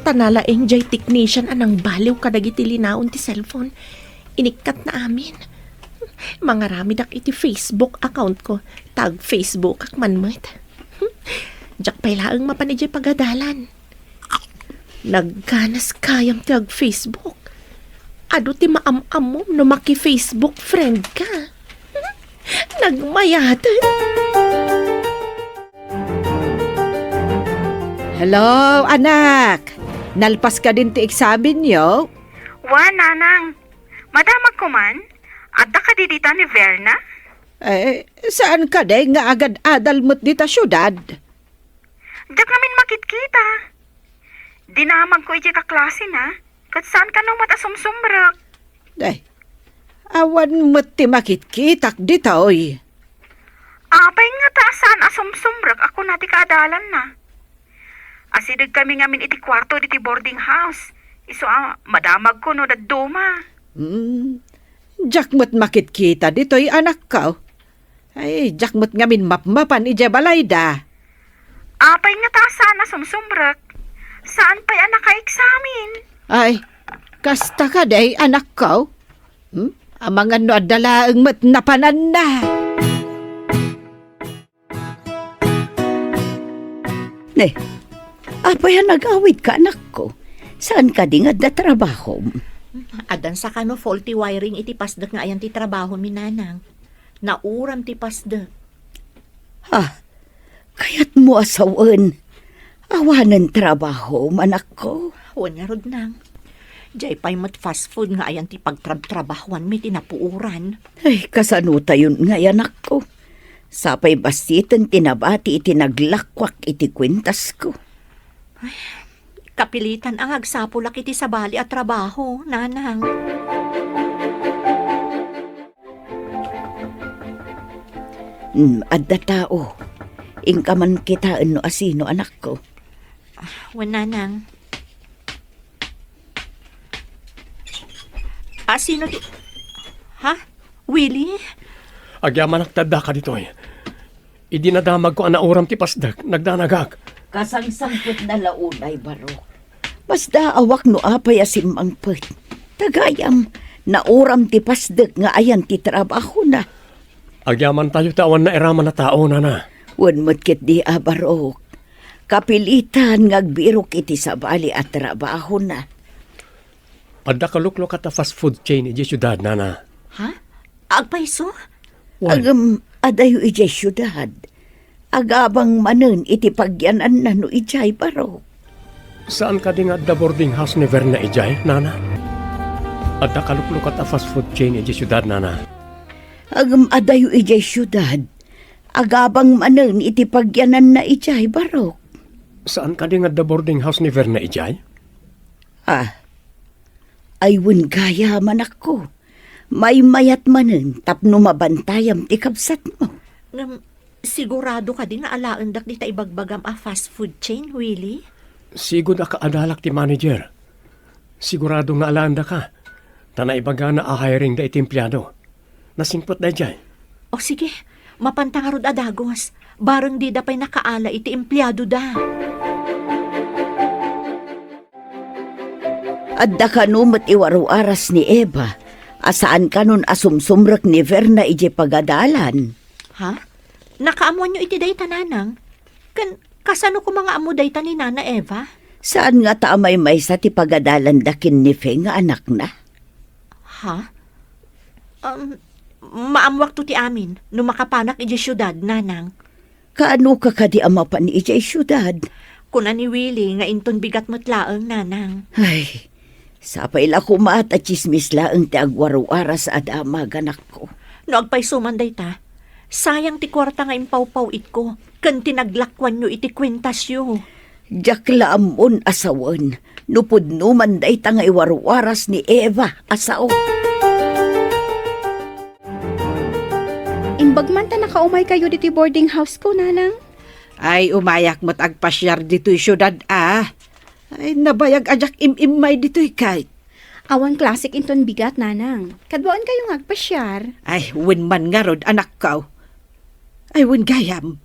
ta nalaing jay technician a nangbaliw kadagiti linaon ti cellphone. Inikkatna amin. Mangaramidak iti Facebook account ko, ta ag-Facebookak man met. Diak pay laeng mapan idiay pagadalan. Nagganas gayam ti ag-Facebook. Adu ti maam-ammom no maki-Facebook friend ka. Nagmayaten. Hello, anak. Nalpas kadin ti eksamenyo? Wa, nanang. Madamagko man. Adda kadi dita ni Verna? Eh, saan kadi nga agad-adal met dita siudad? Diak ngamin makitkita. Dinamagko idiay kaklasena, ket saan kano met a sumsumrek. Day, awan met ti makitkitak ditoy. Apay ngata a saan a sumsumrek a kuna ti kaadalanna? Asidegkami ngamin iti kuarto diti boarding house. Isu a madamagko no dadduma. Hmm, diak met makitkita ditoy, anakko. Ay, diak met ngamin mapmapan idiay balayda. Apay ngata a saan a sumsumrek? Saan pay a nakaeksamen? Ay, kasta kadi, anakko? Hmm? Amangan no adda laeng met napananna. Ne, apay a nag-awidka, anakko? Saan kadi nga adda trabahom? Addan sakano faulty wiring iti pasdek nga ayan ti trabahomi, nanang. Nauram ti pasdek. Ha? Kayatmo a sawen? Awanen trabahom, anakko? Wen ngarud, nang. Diay pay met fast food nga ayan ti pagtrabtrabahuanmi ti napuoran. Ay, kasanotayon ngay, anakko? Sapay bassiten ti nabati iti naglakuak iti kuentasko. Ay, kapilitan a nga agsapulak iti sabali a trabaho, nanang. Hmm, adda tao. Inka man kitaen no asino, anakko. Ah, wen, nanang. Asino ti, ha? Willie? Agyamanak ti addaka ditoy. Idi nadamagko a nauram ti pasdek, nagdanagak. Kasangsangpetna la unay, Barok. Masdaawak no apay a simmangpet. Ta gayam, nauram ti pasdek nga ayan ti trabahona. Agyamantayo ti awan nairaman a tao, nana. Wen met ketdi a, Barok. Kapilitan nga agbirok iti sabali a trabahona. Adda kaluklukat a fast food chain idiay siudad, nana. Ha? Agpayso? Wen. Ngem adayo idiay siudad. Agabang manen iti pagyananna no idiay, Barok. Saan kadi nga adda boarding house ni Verna idiay, nana? Adda kaluklukat a fast food chain idiay siudad, nana. Ngem adayo idiay siudad. Agabang manen iti pagyananna idiay, Barok. Saan kadi nga adda boarding house ni Verna idiay? Ah, ay wen gayam, anakko. Maymayat manen tapno mabantayam ti kabsatmo. Ngem, sigurado kadi nga alaendak dita ibagbagam a fast food chain, Willie? Sigud a kaadalak ti manager. Sigurado nga alaendaka, ta naibagana a hiring da iti empleado. Nasingpet daydiay. O sige, mapanta ngarud a dagus. Bareng dida pay nakaala iti empleadoda. Adda kano met iwar-aras ni Eva a saan kanon a sumsumrek ni Verna idiay pagadalan. Ha? Nakaammoanyo iti dayta, nanang? Ken kasano koma nga ammo dayta ni Nana Eva? Saan ngata a maymaysa ti pagadalanda ken ni Fe nga anakna? Ha? Um, maammoakto ti amin no makapanak idiay siudad, nanang. Kaanoka kadi a mapan idiay siudad? Kuna ni Willie nga inton bigat met laeng, Nanang. Ay, sapay la koma ta tsismis laeng ti agwarwaras a damag, anakko. No agpayso man dayta, sayang ti kuarta nga impawpaw-itko ken ti naglakuanyo iti kuentasyo. Diak la ammon a sawen no pudno man dayta nga iwarwaras ni Eva a sao. Imbag man ta nakaumaykayo ditoy boarding house ko, Nanang. Ay, umayak met agpasiar ditoy siudad, a. Ay, nabayag a diak im-immay ditoy, kay. Awan klasik inton bigat, Nanang. Kaduaenkayo nga agpasiar. Ay, wen man ngarud, anakko. Ay, wen gayam.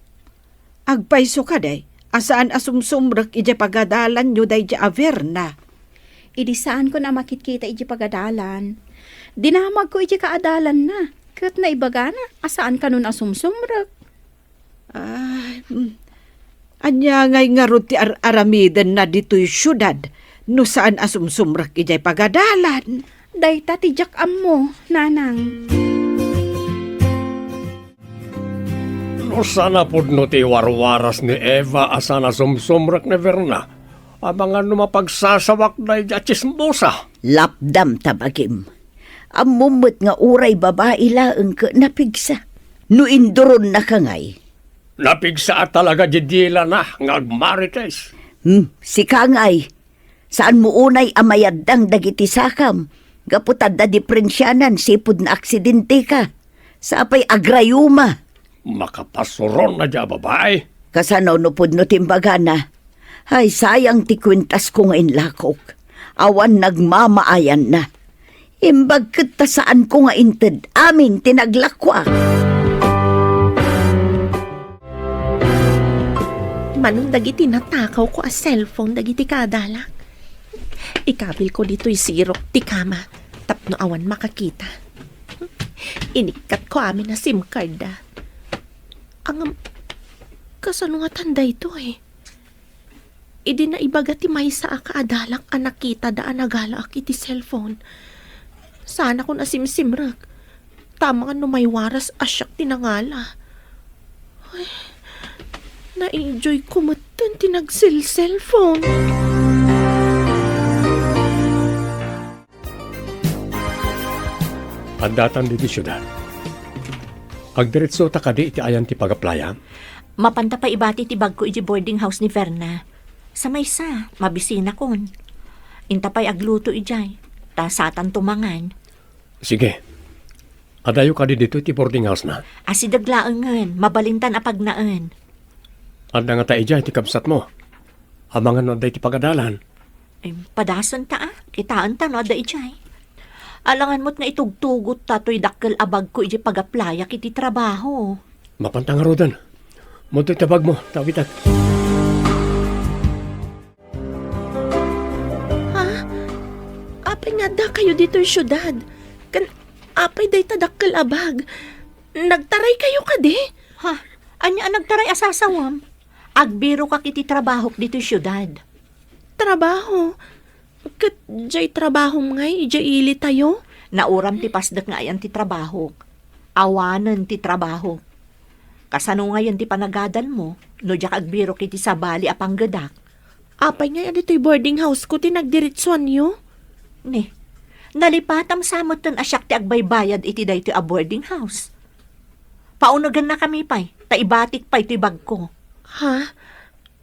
Agpayso kadi a saan a sumsumrek idiay pagadalanyo daydiay a Verna. Idi saanko a makitkita idiay pagadalan, dinamagko idiay kaadalanna, ket naibagana a saan kanon a sumsumrek. Ay, mm. Ania ngay ngarud ti ar-aramidenna ditoy siudad no saan a sumsumrek idiay pagadalan? Dayta ti diak ammo, Nanang. No saan a pudno ti warwaras ni Eva a saan a sumsumrek ni Verna, amangan no mapagsasawak daydiay a tsismosa. Lapdam ta bagim. Ammom met nga uray babai laeng ket napigsa. No induronnaka ngay. Napigsa a talaga di dilana nga agmarites. Hmm, sika ngay. Saanmo unay a mayaddang dagiti sakam gapu ta adda diprensianan sipud naaksidenteka. Sapay agrayuma. Makapasuron na di a babai. Kasano no pudno ti imbagana? Ay, sayang ti kuentasko nga inlakok. Awan nagmamaayanna. Imbag ket ta saanko nga inted amin ti naglakuak. Manon dagiti natakawko a cellphone dagiti kaadalak. Ikabilko ditoy sirok ti kama tapno awan makakita. Inikkatko amin a SIM card da. Ngem, kasano ngatan daytoy? Idi naibaga ti maysa a kaadalak a nakitada a nagalaak iti cellphone. Saanakon a simsimrek. Tama nga no maywaras a siak ti nangala. Ay, naenjoyko metten ti nagselselphone. Addatan ditoy siudad. Agdiretsota kadi iti ayan ti pag-applya? Mapanta pay ibati ti bagko iti boarding house ni Verna. Sa maysa, mabisinakon. Inta pay agluto idiay, ta satanto mangan. Sige. Adayo kadi ditoy ti boarding house na? Asideg laengen, mabalintan a pagnaen. Adda ngata idiay ti kabsatmo? Amangan no adda iti pagadalan. Em, padasenta a, kitaenta no adda idiay. Alangan met nga itugtugotta toy dakkel a bagko iti pag-applyak iti trabaho. Mapanta ngaruden. Madtoy ta bagmo, ta awitek. Ha? Apay nga addakayo ditoy siudad? Ken apay dayta dakkel a bag? Nagtaraykayo kadi? Ha? Ania a nagtaray a sasawem? Agbirokak iti trabahok ditoy siudad. Trabaho? Ket diay trabahom ngay idiay ilitayo? Nauram ti pasdek nga ayan ti trabahok. Awanen ti trabahok. Kasano ngayen ti panagadalmo no diak agbirok iti sabali a panggedak? Apay ngay a ditoy boarding house ko ti nagdiritsuanyo? Ni, nalipatam sa metten a siak ti agbaybayad iti daytoy a boarding house. Paunegennakami pay, ta ibatik pay toy bagko. Ha?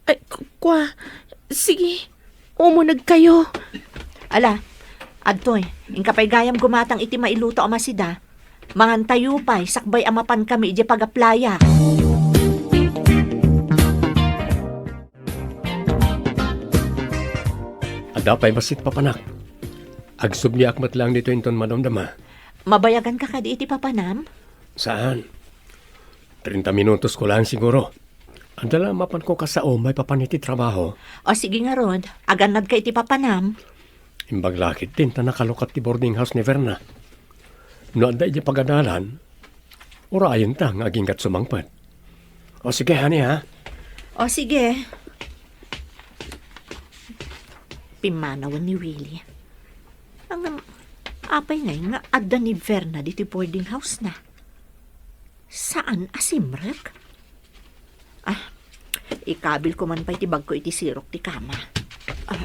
Ay, ku-, kua. Sige, umunegkayo. Ala, adtoy, inka pay gayam gumatang iti mailuto a masida. Mangantayo pay, sakbay a mapankami idiay pag-applyak. Adda pay bassit, papanak. Agsubliak met laeng ditoy inton madamdama. Mabayaganka kadi iti papanam? Saan? Treinta minutos ko laeng siguro. Adda la mapanko kasao maipapan iti trabaho. O sige ngarud, agannadka iti papanam. Imbag la ketdi ta nakalukat ti boarding house ni Verna. No adda idiay pagadalan, urayenta nga aginggat sumangpet. O sige, honey, ha? O sige. Pimmanawen ni Willie. Ngem, apay ngay nga adda ni Verna ditoy boarding house na? Saan a simrek? Ah, Ikabilko man pay ti bagko iti sirok ti kama. Ah,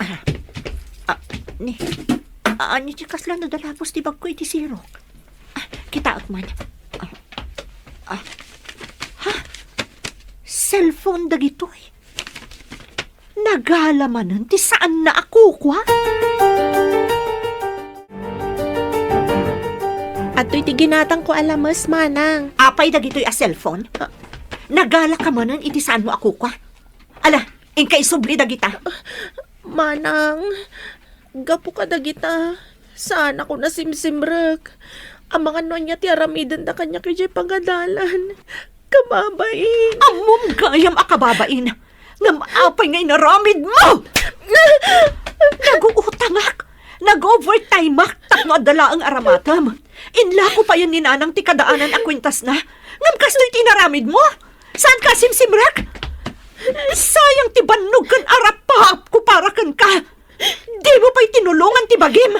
ah, ah, ni, ah, ania ti kasla nadalapos ti bagko iti sirok? Ah, kitaek man. Ah, ah, ha? Cellphone dagitoy? Nagala manen ti saanna a kukua? Adtoy ti ginatangko a lames, manang. Apay dagitoy a cellphone? Ah. Nagala ka manen iti saanmo a kukua? Ala, inka isubli dagita. Manang, gapu kadagita, saanakon a simsimrek. Amangan no ania ti aramidenda kaniak idiay pagadalan. Kababain. Ammom gayam a kababain. Ngem apay nga inaramidmo? Naguutangak. Nag-overtimeak tapno adda laeng aramatem. Inlako payen ni Nanang ti kadaanan a kuentasna. Ngem kastoy ti inaramidmo? Saanka a simsimrek? Sayang ti bannog ken arapaapko para kenka. Dimo pay tinulongan ti bagim.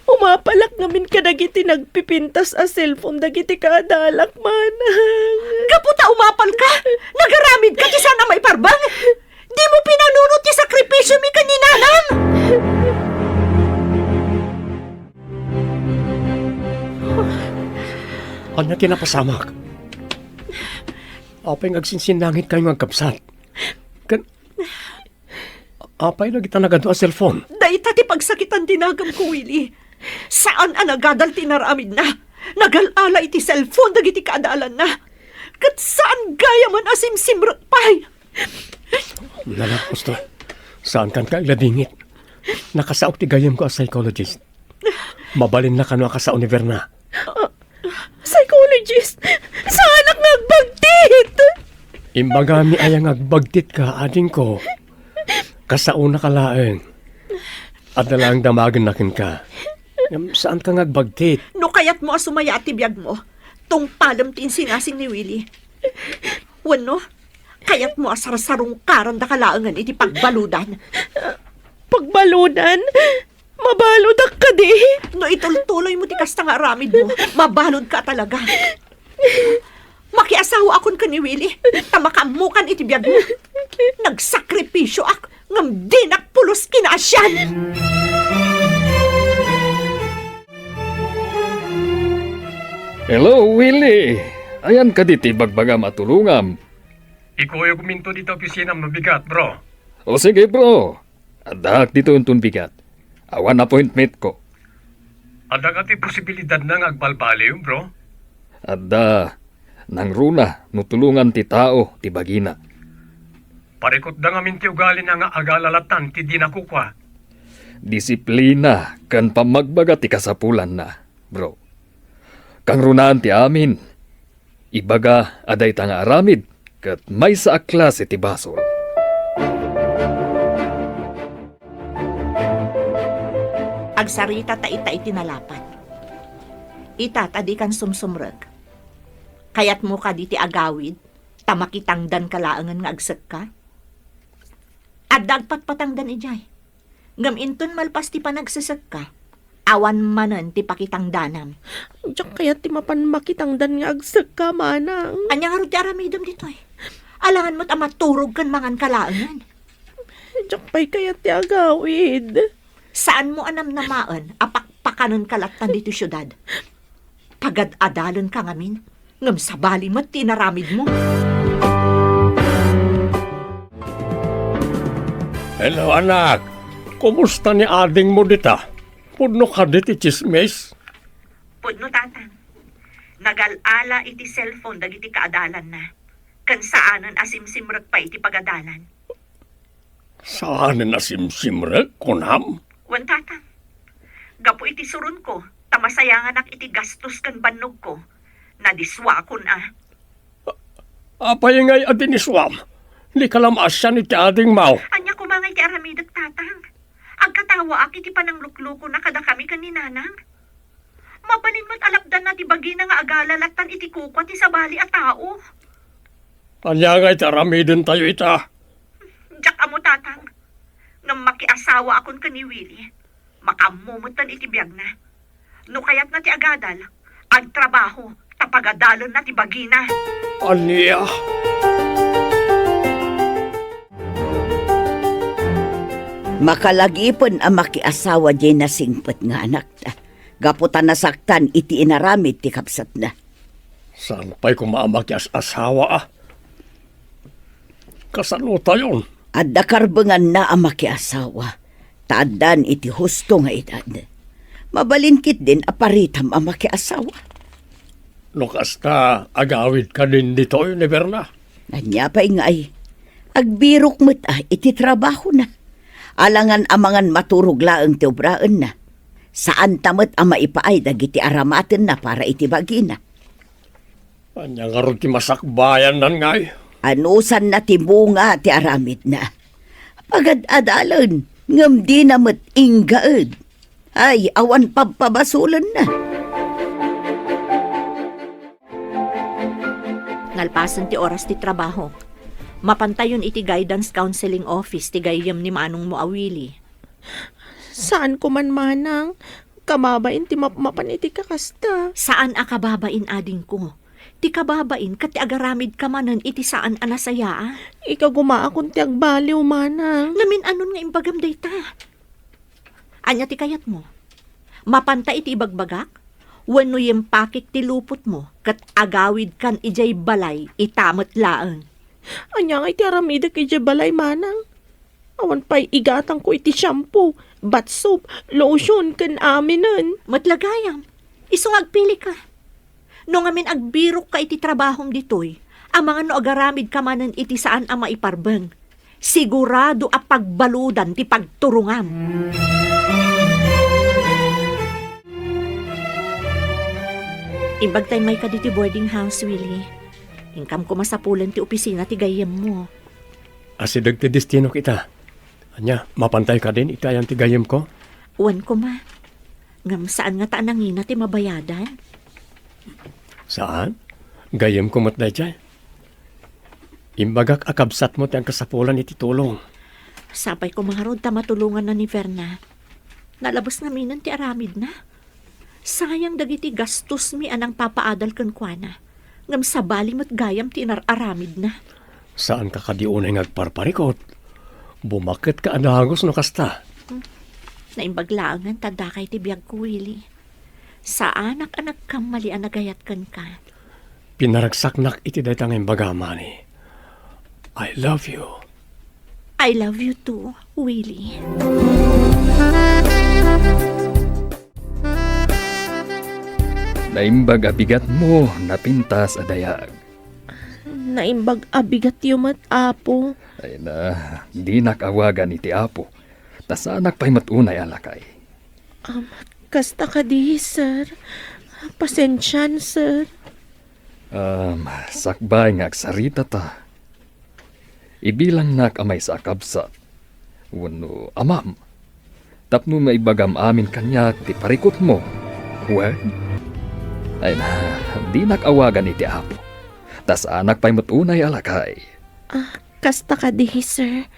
Umapalak ngamin kadagiti nagpipintas a cellphone dagiti kaadalak, manang. Gapu ta umapalka, nagaramidka ti saan a maiparbeng. Dimo pinanunot ti sakripisiomi ken ni Nanang. Ania ti napasamak? Apay nga agsinsinnangitkayo nga agkabsat? Ken apay dagita nagadu a cellphone? Dayta ti pagsakitan ti nagamko, Willie. Saan a nagadal ti inaramidna. Nagal-ala iti cellphone dagiti kaadalanna. Ket saan gayamen a simsimrek pay. Nalapos to. Saankan nga agladingit. Nakasaok ti gayyemko a psychologist. Mabalinna kano a kasao ni Verna. Psychologist? Saanak nga agbagtit! Imbagami aya nga agbagtitka, adingko. Kasaonaka laeng. Adda laeng damagenna kenka. Ngem saanka nga agbagtit. No kayatmo a sumayaat ti biagmo, tungpalem ti insingasing ni Willie. Wenno, kayatmo a sarsarungkarandaka laengen iti pagbaludan. Pagbaludan? Mabaludak kadi? No itultuloymo ti kasta nga aramidmo, mabaludka talaga. Makiasawaakon ken ni Willie, ta makaammokan iti biagmo. Nagsakripisioak, ngem dinak pulos kinaasian. Hello, Willie! Ayan kadi ti bagbagam a tulongam? Ikuyogminto dita opisinam no bigat, bro. O sige, bro. Addaak ditoy inton bigat. Awan appointmentko. Adda kadi posibilidadna nga agbalbaliw, bro? Adda. Nangruna no tulongan ti tao ti bagina. Parikutda ngamin ti ugalina nga agala lattan ti dina kukua. Disiplina ken pammagbaga ti kasapulanna, bro. Kangrunaan ti amin. Ibaga a dayta nga aramid ket maysa a klase ti basol. Agsarita ta ita iti nalapat. Ita ta dikan sumsumrek. Kayatmo kadi ti agawid ta makitangdanka laengen nga agsekka? Adda agpatpatangdan idiay. Ngem inton malpas ti panagsesekka, awan manen ti pakitangdanam. Diak kayat ti mapan makitangdan nga agsekka, manang. Ania ngarud ti aramidem ditoy? Alangan met a maturog ken manganka laengen. Diak pay kayat ti agawid. Saanmo a namnamaen a pakpakanenka lattan ditoy siudad? Pagad-adalenka ngamin, ngem sabali met ti inaramidmo. Hello, anak. Kumusta ni adingmo dita? Pudno kadi ti tsismis? Pudno, Tatang. Nagal-ala iti cellphone dagiti kaadalanna, ken saanen a simsimrek pay iti pagadalan. Saanen a simsimrek, kunam? Wen, Tatang. Gapu iti suronko, ta masayanganak iti gastos ken bannogko, nadiswakon a. Apay ngay a diniswam? Dika la maasian iti adingmo. Ania koma ngay ti aramidek, Tatang? Agkatawaak iti panangluklukona kadakami ken ni Nanang. Mabalin met a lapdanna ti bagina nga agala lattan iti kukua ti sabali a tao. Ania ngay ti aramidentayo ita? Diak ammo, Tatang. Ngem makiasawaakon ken ni Willie. Makaammo metten iti biagna. No kayatna ti agadal, agtrabaho, ta pagadalenna ti bagina. Ania? Makalagipen a makiasawa diay nasingpet nga anakta, gapu ta nasaktan iti inaramid ti kabsatna. Saan pay koma a makias-asawa a? Kasanotayon? Adda karbenganna a makiasawa, ta addan iti husto nga edad. Mabalin ketdin a paritam a makiasawa. No kasta, agawid kadin ditoy ni Berna? Ania pay ngay? Agbirok met a iti trabahona. Alangan amangan maturog laeng ti obraenna. Saanta met a maipaay dagiti aramatenna para iti bagina. Ania ngarud ti masakbayannan ngay? Anusanna ti bunga ti aramidna. Pagad-adalen, ngem dina met inggaed. Ay, awan pabpabasolenna. Nalpasen ti oras ti trabaho. Mapantayon iti guidance counseling office ti gayyem ni manongmo a Willie. Saan ko man, manang. Kababain ti mapmapan iti kakasta. Saan a kababain, adingko. Ti kababain ket ti agaramidka manen iti saan a nasayaat. Ikagumaakon ti agbaliw, manang. Ngamin, anon nga imbagam dayta? Ania ti kayatmo? Mapanta iti ibagbagak? Wenno yimpakik ti lupotmo ket agawidkan idiay balay ita met laeng? Ania ngay ti aramidek idiay balay, manang? Awan pay igatangko iti shampoo, bath soap, lotion, ken aminen. Met la gayam, isu nga agpilika. No ngamin agbirokka iti trabahom ditoy, amangan no agaramidka manen iti saan a maiparbeng, sigurado a pagbaludan ti pagturongam. Imbagtay mayka diti boarding house, Willie. Inkam koma sapulen ti opisina ti gayyemmo. Asideg ti destinok ita. Ania, mapantay kadin iti ayan ti gayyemko? Wen koma. Ngem saan ngata a nangina ti mabayadan? Saan? Gayyemko met daydiay. Imbagak a kabsatmo ti agkasapulan iti tulong. Sapay koma ngarud ta matulonganna ni Verna. Nalabes ngaminen ti aramidna. Sayang dagiti gastosmi a nangpapaadal kenkuana, ngem sabali met gayam ti inar-aramidna. Saanka kadi unay nga agparparikut? Bumaketka a dagus no kasta. Hmm. Naimbag laengen ta dakay ti biagko, Willie. Saanak a nagkammali a nagayat kenka. Pinaragsaknak iti dayta nga imbagam, honey. I love you. I love you too, Willie. Naimbag a bigatmo, napintas a dayag. Naimbag a bigatyo met, Apo. Ay na, dinak awagan iti Apo. Ta saanak pay met unay a lakay. Um, kasta kadi, sir. Pasensian, sir. Um, sakbay nga agsaritata, ibilangnak a maysa a kabsat wenno amam tapno maibagam amin kaniak ti parikutmo. Wen? Ay na, dinak awagan iti Apo. Ta saanak pay met unay a lakay. Ah, kasta kadi, sir.